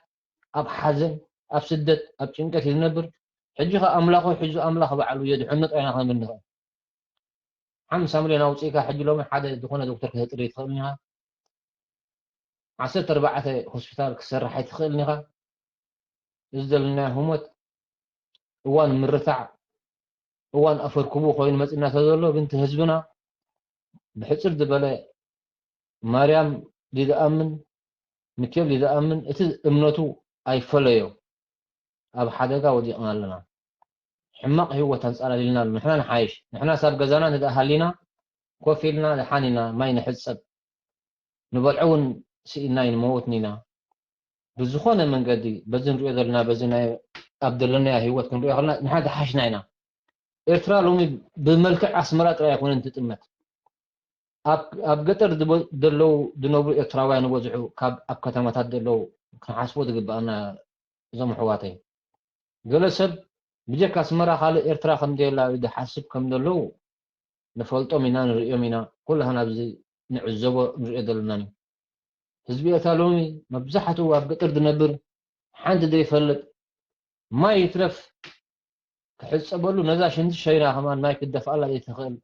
ኣብ ሓዘን፣ ኣብ ስደት፣ ኣብ ጭንቀት እዩ ዝነብር። ሕጂ ኸ ኣምላኹ ሒዙ ኣምላኽ ባዕሉ የድሕኖ ጥራይ ኢና ክንብል ንኽእል። ሓምሳ ሚልዮን ኣውፂእካ ሕጂ ሎሚ ሓደ ዝኾነ ዶክተር ከተጥሪ ትኽእል ኢኻ። ዓሰርተ ኣርባዕተ ሆስፒታል ክትሰርሕ ኣይትኽእልን ኢኻ። እዚ ዘለናዮ ህሞት እዋን ምርታዕ እዋን ኣፈርክቡ ኮይኑ መፂና ተዘሎ ግን እቲ ህዝብና ብሕፅር ዝበለ ማርያም ዝኣምን ሚካኤል ዝኣምን እቲ እምነቱ ኣይፈለዮ ኣብ ሓደጋ ወዲቕና ኣለና። ሕማቕ ህይወት ኣንፃላሊልና ኣሎ። ንሕና ንሓይሽ። ንሕና ሳብ ገዛና እንተ ሃሊና ኮፍ ኢልና ደሓን ኢና፣ ማይ ንሕፀብ፣ ንበልዖ እውን ስኢና ኣይንመውትን ኢና። ብዝኾነ መንገዲ በዚ ንሪኦ ዘለና በዚ ናይ ኣብ ዘለናዮ ህይወት ክንሪኦ ከለና ንሓ ዝሓሽና ኢና። ኤርትራ ሎሚ ብመልክዕ ኣስመራ ጥራይ ኣይኮነን ትጥመት። ኣብ ኣብ ገጠር ዝቦ- ዘለዉ ዝነብሩ ኤርትራውያን ዝበዝሑ ካብ ኣብ ከተማታት ዘለዉ ክንሓስቦ ዝግበኣና እዞም ኣሕዋተይ። ገለ ሰብ ብጀካ ኣስመራ ካልእ ኤርትራ ከም ዘየላ እዩ ዝሓስብ ከም ዘለዉ ንፈልጦም ኢና ንርእዮም ኢና። ኩላህና ኣብዚ ንዕዘቦ ንርእዮ ዘለናን እዩ። ህዝቢ ኤርትራ ሎሚ መብዛሕትኡ ኣብ ገጠር ዝነብር ሓንቲ ዘይፈልጥ ማይ ይትረፍ ክሕፀበሉ ነዛ ሽንቲ ሸይና ከማን ማይ ክትደፍኣላ ዘይትኽእል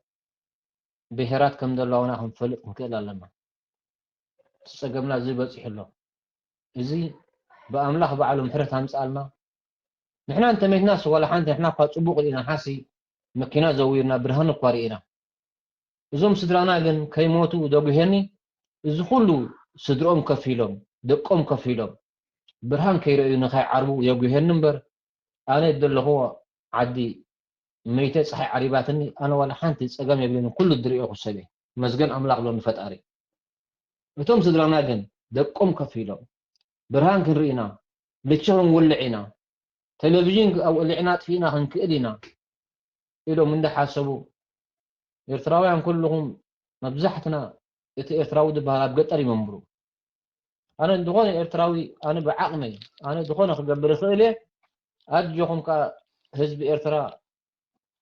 ብሄራት ከም ዘለዋና ክንፈልጥ ክንክእል ኣለና። እቲ ፀገምና እዚ በፂሑ ኣሎ። እዚ ብኣምላኽ ባዕሉ ምሕረት ኣምፅኣልና። ንሕና እንተመይትናስ ዋላ ሓንቲ ንሕና እኳ ፅቡቕ ኢና ሓሲ መኪና ዘዊርና ብርሃን እኳ ርኢና። እዞም ስድራና ግን ከይሞቱ ዘጉሄኒ እዚ ኩሉ ስድርኦም ከፊሎም ደቆም ከፊሎም ብርሃን ከይረእዩ ንኸይዓርቡ የጉሄኒ እምበር ኣነ ዘለኽዎ ዓዲ መይተ ፀሓይ ዓሪባትኒ ኣነ ዋላ ሓንቲ ፀገም የብለኒ ኩሉ ዝርእየኹ ሰብ እየ መስገን ኣምላኽ ሎኒ ፈጣሪ እቶም ስድራና ግን ደቆም ከፊሎም ብርሃን ክንርኢ ኢና፣ ልቺ ክንውልዕ ኢና፣ ቴሌቪዥን ወሊዕና ኣጥፊእና ክንክእል ኢና ኢሎም እንዳሓሰቡ፣ ኤርትራውያን ኩልኹም መብዛሕትና እቲ ኤርትራዊ ዝበሃል ኣብ ገጠር ይመንብሩ። ኣነ ዝኾነ ኤርትራዊ ኣነ ብዓቕመይ ኣነ ዝኾነ ክገብር ይኽእል እየ። ኣጆኹም ከኣ ህዝቢ ኤርትራ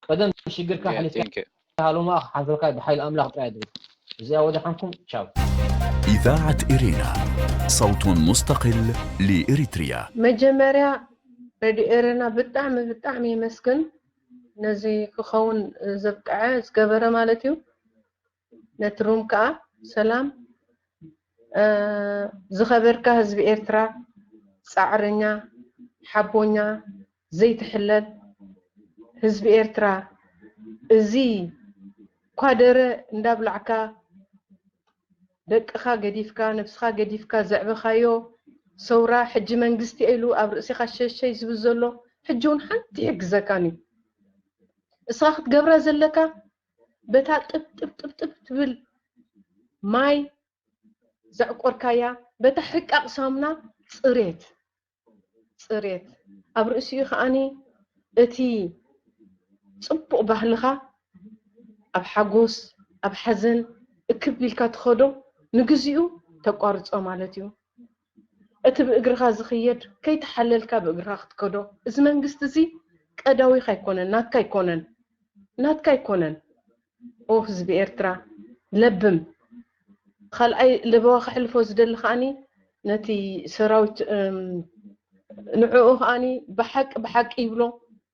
ቀደም ሽግርካ ሓሊፍካ ሃሎማ ክሓልፈልካ ብሓይሊ ኣምላኽ ጥራይ ድረስ። እዚኣ ወደሓንኩም ቻው። إذاعة إرينا، صوت مستقل لإريتريا. መጀመርያ ሬድዮ ኤረና ብጣዕሚ ብጣዕሚ የመስግን ነዚ ክኸውን ዘብቅዐ ዝገበረ ማለት እዩ። ነቲ ሩም ከዓ ሰላም ዝኸበርካ ህዝቢ ኤርትራ፣ ፃዕረኛ፣ ሓቦኛ፣ ዘይትሕለል ህዝቢ ኤርትራ፣ እዚ ኳደረ እንዳብላዕካ ደቅኻ ገዲፍካ ነብስኻ ገዲፍካ ዘዕበኻዮ ሰውራ ሕጂ መንግስቲ ኢሉ ኣብ ርእሲኻ ሸሸይ ዝብል ዘሎ ሕጂ እውን ሓንቲ ይሕግዘካን እዩ። እስኻ ክትገብራ ዘለካ በታ ጥብ ጥብ ጥብ ጥብ ትብል ማይ ዘዕቆርካያ በታ ሕቃቕ ሳሙና ፅሬት ፅሬት ኣብ ርእሲኡ ከዓኒ እቲ ፅቡቕ ባህልኻ ኣብ ሓጎስ ኣብ ሓዘን እክብ ኢልካ ትኸዶ ንግዚኡ ተቋርፆ ማለት እዩ። እቲ ብእግርኻ ዝኽየድ ከይተሓለልካ ብእግርኻ ክትከዶ እዚ መንግስቲ እዚ ቀዳዊኻ ኣይኮነን ናትካ ኣይኮነን ናትካ ኣይኮነን። ኦ ህዝቢ ኤርትራ ለብም። ካልኣይ ለበዋ ከሕልፎ ዝደሊ ከዓኒ ነቲ ሰራዊት ንዕኡ ከዓኒ ብሓቂ ብሓቂ ይብሎ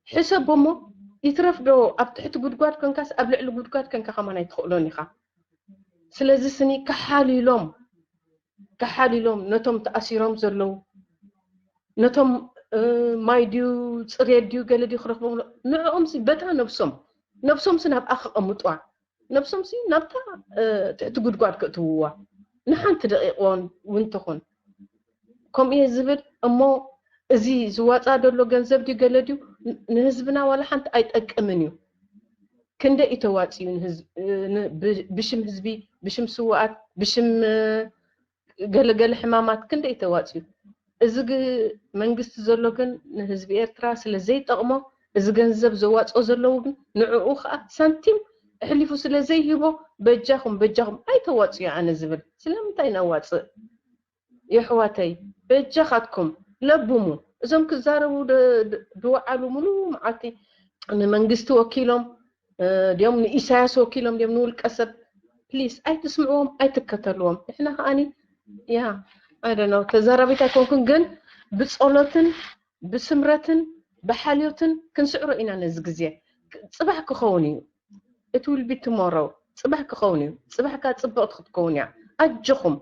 ሕሰቦ እሞ ይትረፍ ዶ ኣብ ትሕቲ ጉድጓድ ኮንካስ ኣብ ልዕሊ ጉድጓድ ኮንካ ከማን ኣይትኽእሎን ኢኻ። ስለዚ ስኒ ከሓሊሎም ከሓሊሎም ነቶም ተኣሲሮም ዘለዉ ነቶም ማይ ድዩ ፅሬት ድዩ ገለ ድዩ ክረኽቦም ንዕኦም በታ ነብሶም ነብሶም ሲ ናብኣ ከቐምጥዋ ነብሶም ሲ ናብታ ትሕቲ ጉድጓድ ከእትውዋ ንሓንቲ ደቂቕ እውን ትኹን ከምኡ እየ ዝብል እሞ እዚ ዝዋፃ ዘሎ ገንዘብ ድዩ ገለ ድዩ ንህዝብና ዋላ ሓንቲ ኣይጠቅምን እዩ ክንደይ እዩ ተዋፂኡ ብሽም ህዝቢ ብሽም ስውኣት ብሽም ገለገለ ሕማማት ክንደይ ተዋፅዩ እዚ መንግስቲ ዘሎ ግን ንህዝቢ ኤርትራ ስለ ዘይጠቕሞ እዚ ገንዘብ ዘዋፅኦ ዘለዉ ግን ንዕኡ ከዓ ሳንቲም ኣሕሊፉ ስለ ዘይህቦ በጃኹም በጃኹም ኣይተዋፅዩ ኣነ ዝብል ስለምንታይ ነዋፅእ የሕዋተይ በጃኻትኩም ለብሙ እዞም ክዛረቡ ዝወዓሉ ሙሉ መዓልቲ ንመንግስቲ ወኪሎም ድዮም ንኢሳያስ ወኪሎም ድዮም ንውልቀ ሰብ ፕሊስ ኣይትስምዕዎም ኣይትከተልዎም ንሕና ከዓኒ ያ ኣይደነው ተዛራቢት ኣይኮንኩን ግን ብፀሎትን ብስምረትን ብሓልዮትን ክንስዕሮ ኢና ነዚ ግዜ ፅባሕ ክኸውን እዩ እቲ ውልቢ ትሞረው ፅባሕ ክኸውን እዩ ፅባሕ ካ ፅብቕቲ ክትከውን እያ ኣጆኹም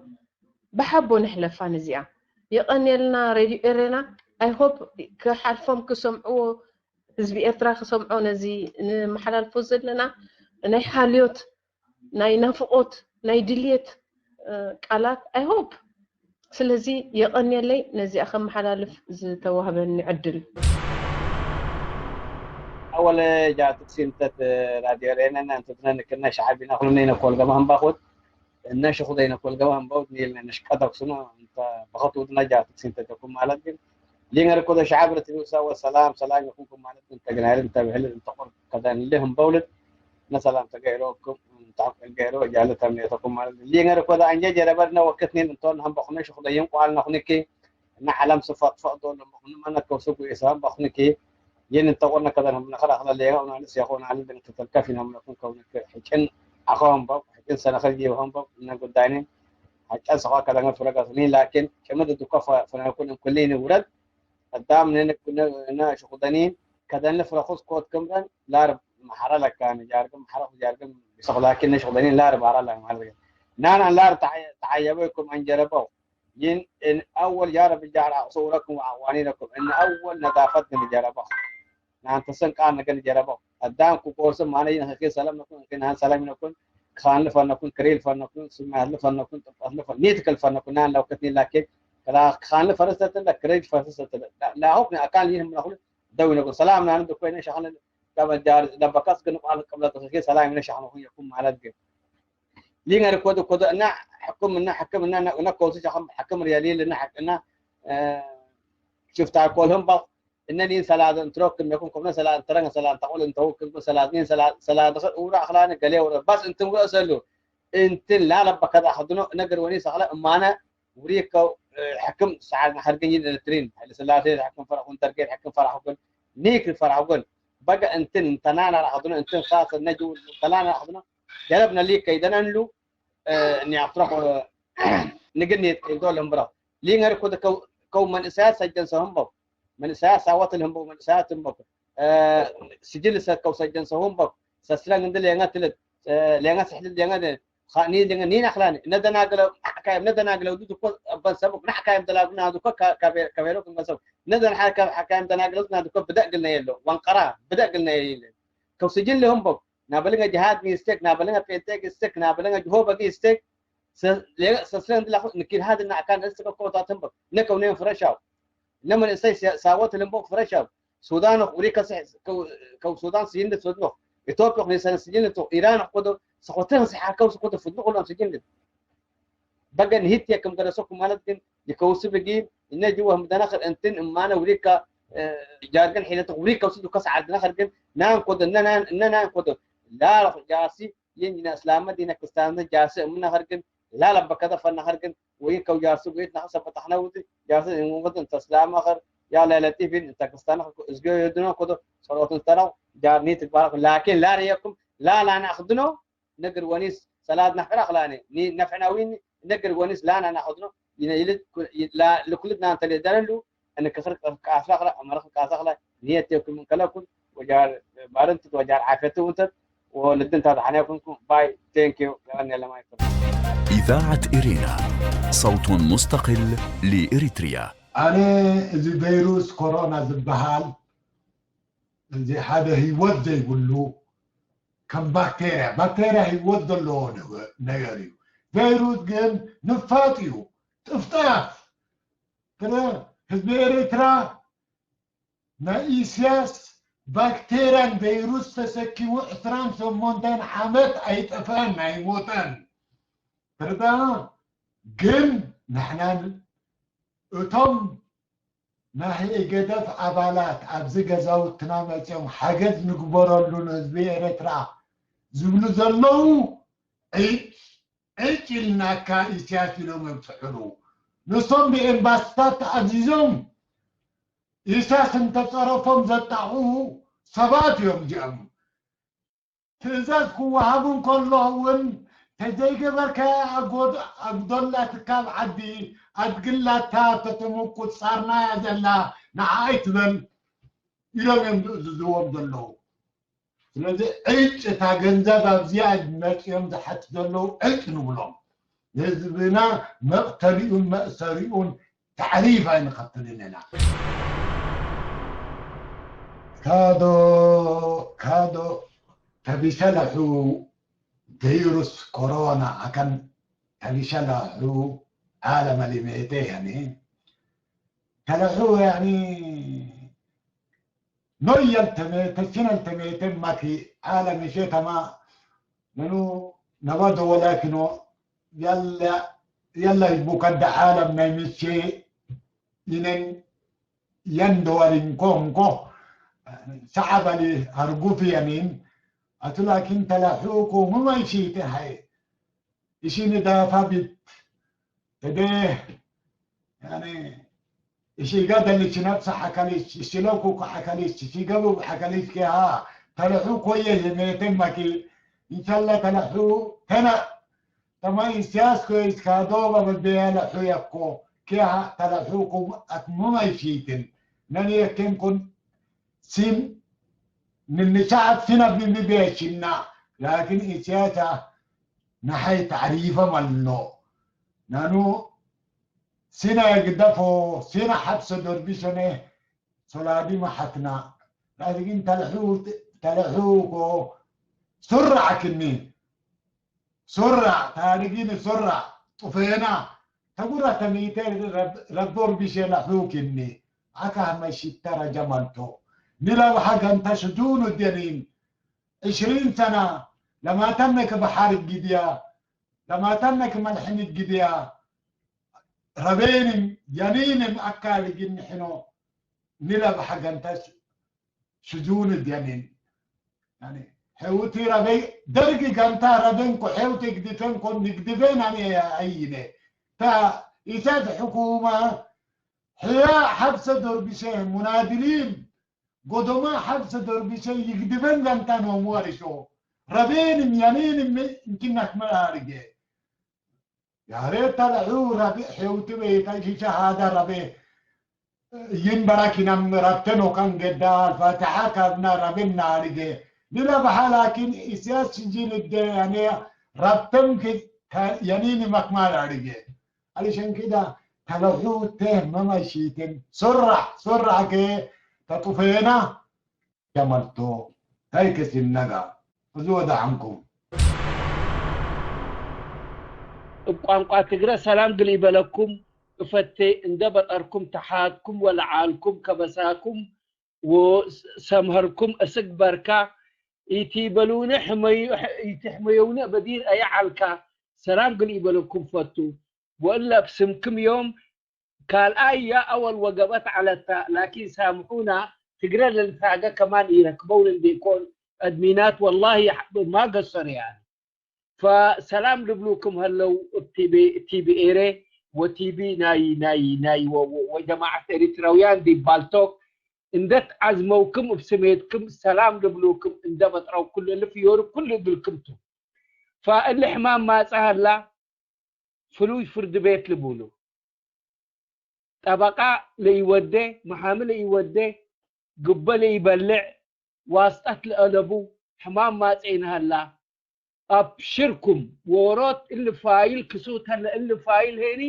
ብሓቦ ንሕለፋ ነዚኣ የቐንየልና ሬድዮ ኤሬና ኣይሆፕ ክሓልፎም ክሰምዕዎ ህዝቢ ኤርትራ ክሰምዖ ነዚ ንመሓላልፎ ዘለና ናይ ሓልዮት ናይ ናፍቆት ናይ ድልየት ቃላት ኣይሆፕ ስለዚ የቐንየለይ ነዚኣ ከመሓላልፍ ዝተዋህበኒ ዕድል ኣወለ ጃትክ ሲንተት ራዲዮ ሬነና እንትትነንክና ሸዓቢና ኩሉና ይነኮል ገማ ህንባኹት እነ ሽኹ ዘይነኮል ገማ ህንባውት ኒል ነሽ ቀደር ክሱና እንተ በኸቱ ድና ጃትክ ሲንተት ደኩም ማለት ግን ሊንገር ኮደ ሸዓብ ረትቢ ሰላም ሰላም ይኹንኩም ማለት እንተ ግናይል እንተ ብሕል እንተ ቁር ከዳን ልህ ህንባውልት ነሰላም ተገይሮኩም እንታም ቀልገይሮ ጃለ ተምኔተኩም ማለት ሊንገር ኮደ ኣንጀ ጀረበድነ ወክትኒን እንቶን ህንባኹነ ሽኹ ደይን ቋል ነኹንኪ እና ዓለም ስፋት ፈቅዶ ለምኹን ማና ከውሱ ጉ ኢሳም በኹንኪ ይን እንተቆርነ ከደን ህምነ ኸራ ኸላ ለየጋ ኡና ንስ ያኾን ዓለ ደን ተተልከፍ ይን ህምነኩን ከውንክ ሕጭን ኣኸ ህንበብ ሕጭን ሰነኸ ጊብ ህንበብ እነ ጉዳይኒን ሓጫን ሰኻ ከደንገ ፍረጋስኒ ላኪን ጭምድ ድኮ ፈነኩን እንኩሊኒ ውረድ ቀዳም ነነ ሽኹደኒን ከደን ፍረኹስ ኮት ክምረን ላር መሓራ ለካ ንጃርግም መሓራ ጃርግም ይሰኽላኪን ሽኹደኒን ላር ባራ ላ ማለት ናን ላር ተዓየበኩም ኣንጀረበው ين إن أول يا رب جعل صوركم وأعوانينكم إن أول نظافة نجربه نان تسن قال نجن جربه الدان كوكوس ما نجن خير سلام نكون كنا سلام نكون خان لفن نكون كريل فن نكون سمع لفن نكون تبقى لفن نيتك الفن نكون نان لو كتني لكن كلا خان لفرست لا كريل فرست لا لا هو أكان يهم نقول دوي نقول سلام نان دكوين شغل كما جار دبكاس كن قال قبل تسكي سلام نشحن هو يكون مالك ሊንገር ኮደ ኮደ እና ሕክምና ሕክምና እና ኮሲ ጃኸም ሕክም ሪያሊ ለና ሕክና ሽፍታ ኮልህም ባው እነኒን ሰላደ እንትሮክም የኩም ኮነ ሰላደ ተረን ሰላደ ተቆል እንተውክም ሰላደ ሰላደ ኸ ኡራ ኣኽላነ ገሌ ወረ ባስ እንትን ወሰሉ እንትን ላለ በከዳ ኸድኖ ነገር ወኒ ሰኽለ እማነ ውሪከው ሕክም ሰዓድ ኸርገኝ ኤርትሪን ኃይለ ሥላሴ ሕክም ፈራኹን ተርጌት ሕክም ፈራኹን ኒክ ፈራኹን በገ እንትን ተናና ኸድኖ እንትን ኻሰ ነጅው ተናና ኸድኖ ጀረብ ነሊ ከይደነንሉ ኒያፍትሮክ ንግኒ ይዶ ልምብረው ሊንገር ኩድ ከው መንእሰያት ሰጀን ሰው ህንበው መንእሰያት ሳወት ልህንበው መንእሰያት ህንበው ስጅል ሰከው ሰጀን ሰው ህንበው ሰስለግ እንድ ሌንገ ትልት ሌንገ ስሕልል ሌንገ ኻኒ ሌንገ ኒን ኣኽላኒ እነደናግለው ናዕካዮም እነደናግለው ዱ ድኮ በንሰቡ ናዕካዮም ደላጉና ድኮ ከቤሮ ክንበሰቡ እነደን ሓካዮም ደናግለው ና ድኮ ብደቅልና የለው ዋንቀራ ብደቅልና የለ ከው ስጅል ልህንበው ናበለኛ ጅሃድ ሚስቴክ ናበለኛ ጴንጤ ጊስቴክ ናበለኛ ጅሆባ ጊስቴክ ሰስለን ድላ ንኪድ ሃድ እና ኣካን እስ ከኮታ ትንበ ነከው ነን ፍረሻው ነመን እሰይ ሳወት ልምቦ ፍረሻው ሱዳን ቁሪ ከስሕ ከው ሱዳን ሲንድ ፍድኖ ኢትዮጵያ ኹ ሰነ ስጅን ቱ ኢራን ኹዶ ሰኾተን ሰሓከው ሰኾተ ፍድኖ ኩሎም ስጅን በገን ሂት የክም ገረሰኩ ማለት ግን ይከውስ ብጊ እነ ጅወ ምደናኸር እንትን እማነ ውሪካ ጃርገን ሒለት ውሪካ ውስዱ ከስ ዓድና ኸርግን ናን ኮዶ እነናን እነናን ኮዶ ላረኹ ጃሲ ይንጅነ እስላመ ዲነ ክስታነ ጃሲ እምነ ኸርግን ላለ በከተ ፈና ኸርግን ወይ ከው ጃሲ ወይ ናኸ ሰበታኽነ ውዚ ጃሲ እንወት እንተ እስላመ ኸር ያለ ለጢፊን እንተ ክስታነ እዝገ የድኖ ኮዶ ጸሎትን ተራው ጃርኒ ትግባረኹ ላኪን ላርየኩም ላላና ኣኽድኖ ነገር ወኒስ ሰላት ናሕራ ኽላኔ ነፍዕናዊን ነገር ወኒስ ላና ናኸድኖ ይነይልት ልኩልት ናንተ ሌደረሉ እንክኽር ቃስራ ኽላ እመርኽ ቃስራ ኽላ ንየት የኩም እንከለኩም ወጃር ባርንት ወጃር ዓፈት ውንተት ወልድን ታዝሓና ይኩንኩም ባይ ቴንክ ዩ ገረን የለማይኩም إذاعة إرينا صوت مستقل لإريتريا ኣነ እዚ ቫይሩስ ኮሮና ዝበሃል እዚ ሓደ ህይወት ዘይብሉ ከም ባክቴርያ ባክቴርያ ህይወት ዘለዎ ነገር እዩ። ቫይሩስ ግን ንፋጥ እዩ፣ ጥፍጣፍ። ስለ ህዝቢ ኤርትራ ናይ ኢስያስ ባክቴርያን ቫይሩስ ተሰኪሙ ዕስራን ሸሞንተን ዓመት ኣይጠፍአን ኣይሞተን። ተረዳእና? ግን ንሕና እቶም ናይ ህኤገደፍ ኣባላት ኣብዚ ገዛውትና መፅዮም ሓገዝ ንግበረሉ ንህዝቢ ኤረትራ ዝብሉ ዘለዉ ዕጭ ዕጭ ኢልናካ ኢሳያስ ኢሎም እዮም ዝፅዕሩ። ንሶም ብኤምባስታት ተኣዚዞም ኢሳያስ እንተፀረፎም ዘጣቕዑ ሰባት እዮም እዚኦም። ትእዛዝ ክወሃቡ እንከሎ እውን ተዘይገበርካያ ኣጉዶላትካ ኣብ ዓዲ ኣድግላታ ተተመቁፃርናያ ዘላ ንዓ ኣይትበል ኢሎም እዮም ዝእዝዝዎም ዘለዉ። ስለዚ ዕጭ እታ ገንዘብ ኣብዚኣ መፅኦም ዝሓት ዘለዉ ዕጭ ንብሎም። ንህዝብና መቕተሊኡን መእሰሪኡን ታዕሪፍ ኣይንኸፍልን ኢና። ካዶ ካዶ ተቢሰለሑ ቪሩስ ኮሮና ኣከን ተቢሰለሑ ዓለመ ሊሜቴ ያኒ ተለሑ ያኒ ኖየል ተሜተ ችነል ተሜተ ማኪ ዓለመ ሼተማ ነኑ ነባዶ ወላኪኖ ያላ ይቡከ ደ ዓለም ናይ ምቼ ይነን የንደዋል እንኮ እንኮ ሰዓበሊ ኣርጉፍ የኒን ኣቱ ላኪን ተላሑኩ ሙማይሺ ተሃይ እሺ ንዳፋ ቢት እደ ያኔ እሺ ጋደልች ነፍሰ ሐከሊች እሺ ለኩኩ ሐከሊች እሺ ገቡ ሐከሊች ኬሃ ተለሑ ኮየ የሜተን ማኪ እንሻላ ተለሑ ተና ተማይ ሲያስ ኮይስ ካዶባ በደያ ለሑ የኮ ኬሃ ተለሑኩም ኣትሙማይሺትን ነን የኬንኩን ሲም ንንሻዓት ሲና ብሚቤሽና ላኪን ኢሲያሳ ንሓይ ታዕሪፈም ኣሎ ናኑ ሲና የግደፎ ሲና ሓብሰ ደርቢሸነ ሶላዲ ማሓትና ላኪን ተለሑ ተለሑ ኮ ሱራዕክኒ ሱራ ታሪጊን ሱራ ጡፌና ተጉራ ተሚተ ረቦር ቢሸና ሑኪኒ ኣካ መሽተረ ጀመልቶ ንለብሓ ገንተ ሽዱኑ ደኒን ዕሽሪን ሰና ለማተነክ በሓር ጊድያ ለማታነክ መልሕኒት ግድያ ረቤንም የኒንም አካል ግን ንሕኖ ንለብሐ ገንተ ሽጁንድ የኒን። ያኒ ሕውቲ ረቤ ደርግ ገንታ ረቤንኮ ሕውቲ ግድፈንኮ ንግድፌን አኔ አይነ ታ ኢሳት ሕኩማ ሕያ ሐብሰ ዶርቢሰ ሙናድሊን ጎዶማ ሐብሰ ዶርቢሰ ይግድፈን ገንታ ኖም ወሪሾ ረቤንም የኒንም እንኪናክ መላርጌ ያሬ ተለዑ ረቢ ሕውቲ ቤታ ሸሃዳ ረቤ ይንበራኪናም ረብተን ወካን ገዳ አልፋትሓ ካብና ረቤና አርጌ ንለብሓ ላኪን ኢሳያስ ሽጂ ንደ ያኔ ረብተም የኒን መክማል አርጌ አሊሸን ኪዳ ተለሑ ቴህ መማይሺትን ሱራሕ ሱራሕ ከ ተጡፈየና ሸመልቶ ታይ ከሲነጋ እዚ ወደ ዓንኩም እብ ቋንቋ ትግረ ሰላም ግል ይበለኩም እፈቴ እንደ በጠርኩም ተሓትኩም ወለዓልኩም ከበሳኩም ወሰምሀርኩም እስግ በርካ ኢቲ በሉነ ኢቲ ሕመየውነ በዲር አያ ዓልካ ሰላም ግል ይበለኩም ፈቱ ወእለ እብ ስምክም ዮም ካልኣይ ያ አወል ወገበት ዐለታ ላኪን ሳምሑና ትግረ ለልታገ ከማን ኢረክበው እንዴኮን አድሚናት ወላሂ ማ ገሰር ያኒ ፈሰላም ልብሉክም ሀለው እብ ቲቢ ኤሬ ወቲቢ ናይ ናይ ናይ ወጀማዓት ኤሪትራውያን ዲብ ባልቶክ እንደት አዝመውክም እብ ስሜትክም ሰላም ልብሉክም እንደ በጥረው ኩሉ እልፍ ዮሩ ኩሉ እግልክም ቱ ፈእሊ ሕማም ማጸ ሀላ ፍሉይ ፍርድ ቤት ልቡሉ ጠበቃ ለኢወዴ፣ መሓሚ ለኢወዴ፣ ግበ ለኢበልዕ፣ ዋስጣት ለአለቡ ሕማም ማጼ ኢነሀላ። አብሽርኩም ዎሮት እሊ ፋይል ክሱት ሀለ እሊ ፋይል ሄኒ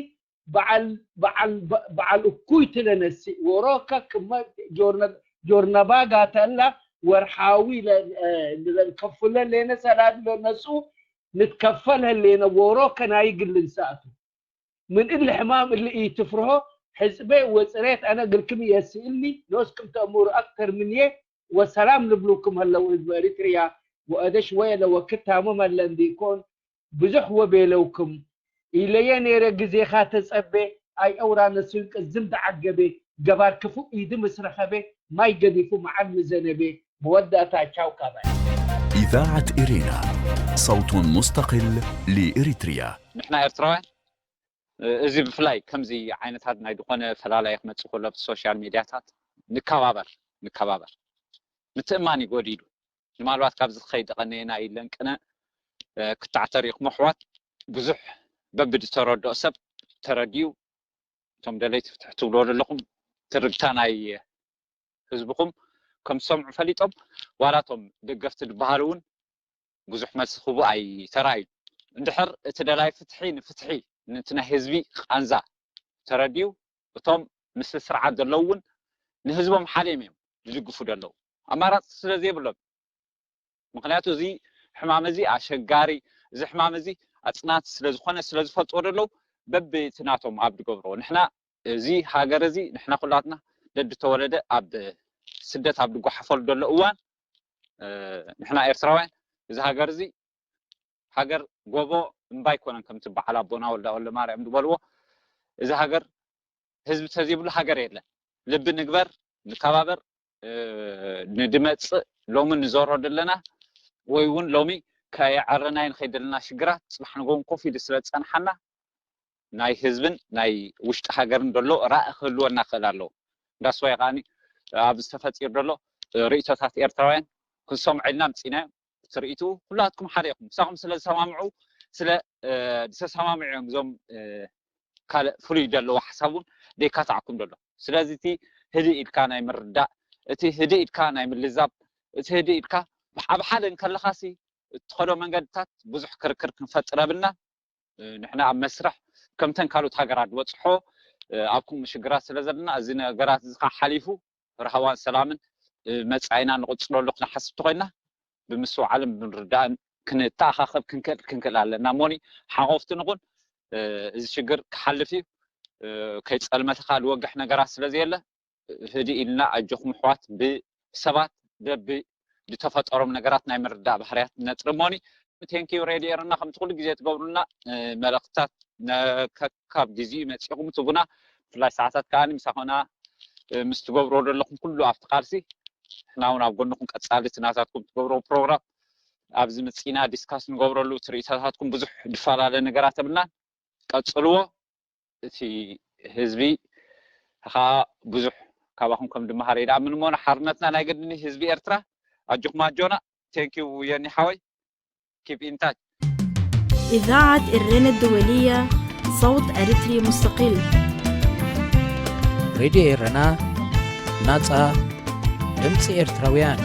በዓል በዓል በዓል እኩይ ትለነሲ ዎሮከ ክመ ጆርነ ጆርነባጋ ተላ ወርሓዊ ለንከፍለ ሌነ ሰላድ ለነሱ ንትከፈል ህሌነ ዎሮከ ናይ ግልን ሰእቱ። ምን እሊ ሕማም እሊ ኢትፍርሆ ሕጽቤ ወጽሬት አነ እግልክም የስእልኒ ኖስክም ተእምሩ አክተር ምንዬ ወሰላም ልብሉክም ሀለው ህዝብ ኤሪትርያ ወአደ ሽወየ ለወክድ ታምም ሀለ እንዲኮን ብዙሕ ወቤለውክም ኢለየ ኔረ ግዜኻ ተጸቤ አይ አውራ ነስንቅ ዝም ተዓገቤ ገባር ክፉእ ኢድ ምስ ረኸቤ ማይ ገዲፉ መዓር ምዘነበ መወዳእታ ቻው ካባይ። إذاعة إرينا، صوت مستقل لإريتريا. ንሕና ኤርትራውያን እዚ ብፍላይ ከምዚ ዓይነታት ናይ ዝኾነ ፈላላይ ክመጽእ ከሎ ኣብቲ ሶሻል ሚድያታት ንከባበር ንከባበር ምትእማን እዩ ጎዲሉ። ምናልባት ካብዚ ክኸይድ ቀነየና ኢለን ቅነ ክታዕ ተሪእኹም ኣሕዋት ብዙሕ በብድተረድኦ ሰብ ተረዲኡ እቶም ደለይቲ ፍትሒ ትብልዎ ዘለኹም ትርግታ ናይ ህዝብኹም ከም ዝሰምዑ ፈሊጦም ዋላ እቶም ደገፍቲ ዝበሃሉ እውን ብዙሕ መልሲ ክህቡ ኣይተራእዩን። እንድሕር እቲ ደላይ ፍትሒ ንፍትሒ ነቲ ናይ ህዝቢ ቃንዛ ተረዲኡ እቶም ምስቲ ስርዓት ዘለዉ እውን ንህዝቦም ሓልዮም እዮም ዝድግፉ ዘለዉ ኣማራፂ ስለ ዘይብሎም ምክንያቱ እዚ ሕማም እዚ ኣሸጋሪ እዚ ሕማም እዚ ኣፅናቲ ስለዝኮነ ስለዝፈልጥዎ ዘለዉ በብቲ ናቶም ኣብ ዝገብርዎ ንሕና እዚ ሃገር እዚ ንሕና ኩላትና ደድተወለደ ኣብ ስደት ኣብ ዝጓሓፈሉ ዘሎ እዋን ንሕና ኤርትራውያን እዚ ሃገር እዚ ሃገር ጎቦ እምባ ኣይኮነን ከምቲ በዓል ኣቦና ወልዳ ወልደማርያም ዝበልዎ እዚ ሃገር ህዝቢ ተዘይብሉ ሃገር የለን። ልቢ ንግበር፣ ንከባበር፣ ንድመፅእ ሎሚ ንዞሮ ዘለና ወይ እውን ሎሚ ከየዐረናይ ንኸይድ ዘለና ሽግራት ፅባሕ ንጎን ኮፍ ኢሉ ስለ ዝፀንሓና ናይ ህዝብን ናይ ውሽጢ ሃገርን ዘሎ ራእ ክህልወና ክእል ኣለዎ። ዳስዋይ ከዓኒ ኣብዚ ተፈጢሩ ዘሎ ርእቶታት ኤርትራውያን ክንሰምዖ ኢልና ምፂናዮ። ትርኢቱ ኩላትኩም ሓደ ኢኹም። ምሳኹም ስለ ዝሰማምዑ ስለ ዝተሰማምዑ እዮም እዞም ካልእ ፍሉይ ዘለዎ ሓሳብ እውን ደይካታዕኩም ዘሎ። ስለዚ እቲ ህድእ ኢልካ ናይ ምርዳእ፣ እቲ ህድእ ኢልካ ናይ ምልዛብ፣ እቲ ህድእ ኢልካ ኣብ ሓደ እንከለኻሲ እትኸዶ መንገድታት ብዙሕ ክርክር ክንፈጥር ኣብልና ንሕና ኣብ መስርሕ ከምተን ካልኦት ሃገራት ዝበፅሖ ኣብ ከምኡ ሽግራት ስለ ዘለና እዚ ነገራት እዚ ከዓ ሓሊፉ ራህዋን ሰላምን መፃኢና ንቕፅለሉ ክንሓስብ ተኮይና ብምስውዓልን ብምርዳእን ክንተኣኻኸብ ክንክእል ክንክእል ኣለና እሞኒ ሓቆፍቲ ንኹን እዚ ሽግር ክሓልፍ እዩ ከይፀልመተካ ዝወግሕ ነገራት ስለ ዘየለ ህድእ ኢልና ኣጆኹም ኣሕዋት ብሰባት በቢ ዝተፈጠሮም ነገራት ናይ ምርዳእ ባህርያት ነጥሪ እሞኒ Thank you Radio ኤረና፣ ከምቲ ኩሉ ግዜ ትገብሩልና መልእኽትታት ካብ ግዜኡ መፂኹም ትቡና፣ ብፍላይ ሰዓታት ከዓ ምሳኾና ምስ ትገብሮ ዘለኹም ኩሉ ኣብቲ ቃልሲ ንሕና እውን ኣብ ጎንኹም ቀፃሊ እቲ ናታትኩም ትገብሮ ፕሮግራም ኣብዚ ምፅና ዲስካስ ንገብረሉ ትርኢታታትኩም ብዙሕ ድፈላለ ነገራት የብልናን። ቀፅልዎ። እቲ ህዝቢ ከዓ ብዙሕ ካባኹም ከም ድመሃር ይድኣምን እሞ ንሓርነትና ናይ ገድኒ ህዝቢ ኤርትራ ኣጆኹም ኣጆና። Thank you ዮኒ ሓወይ። Keep in touch. إذاعة إرنا الدولية، صوت أريتري مستقل. ሬድዮ ኤረና ናጻ ድምፂ ኤርትራውያን።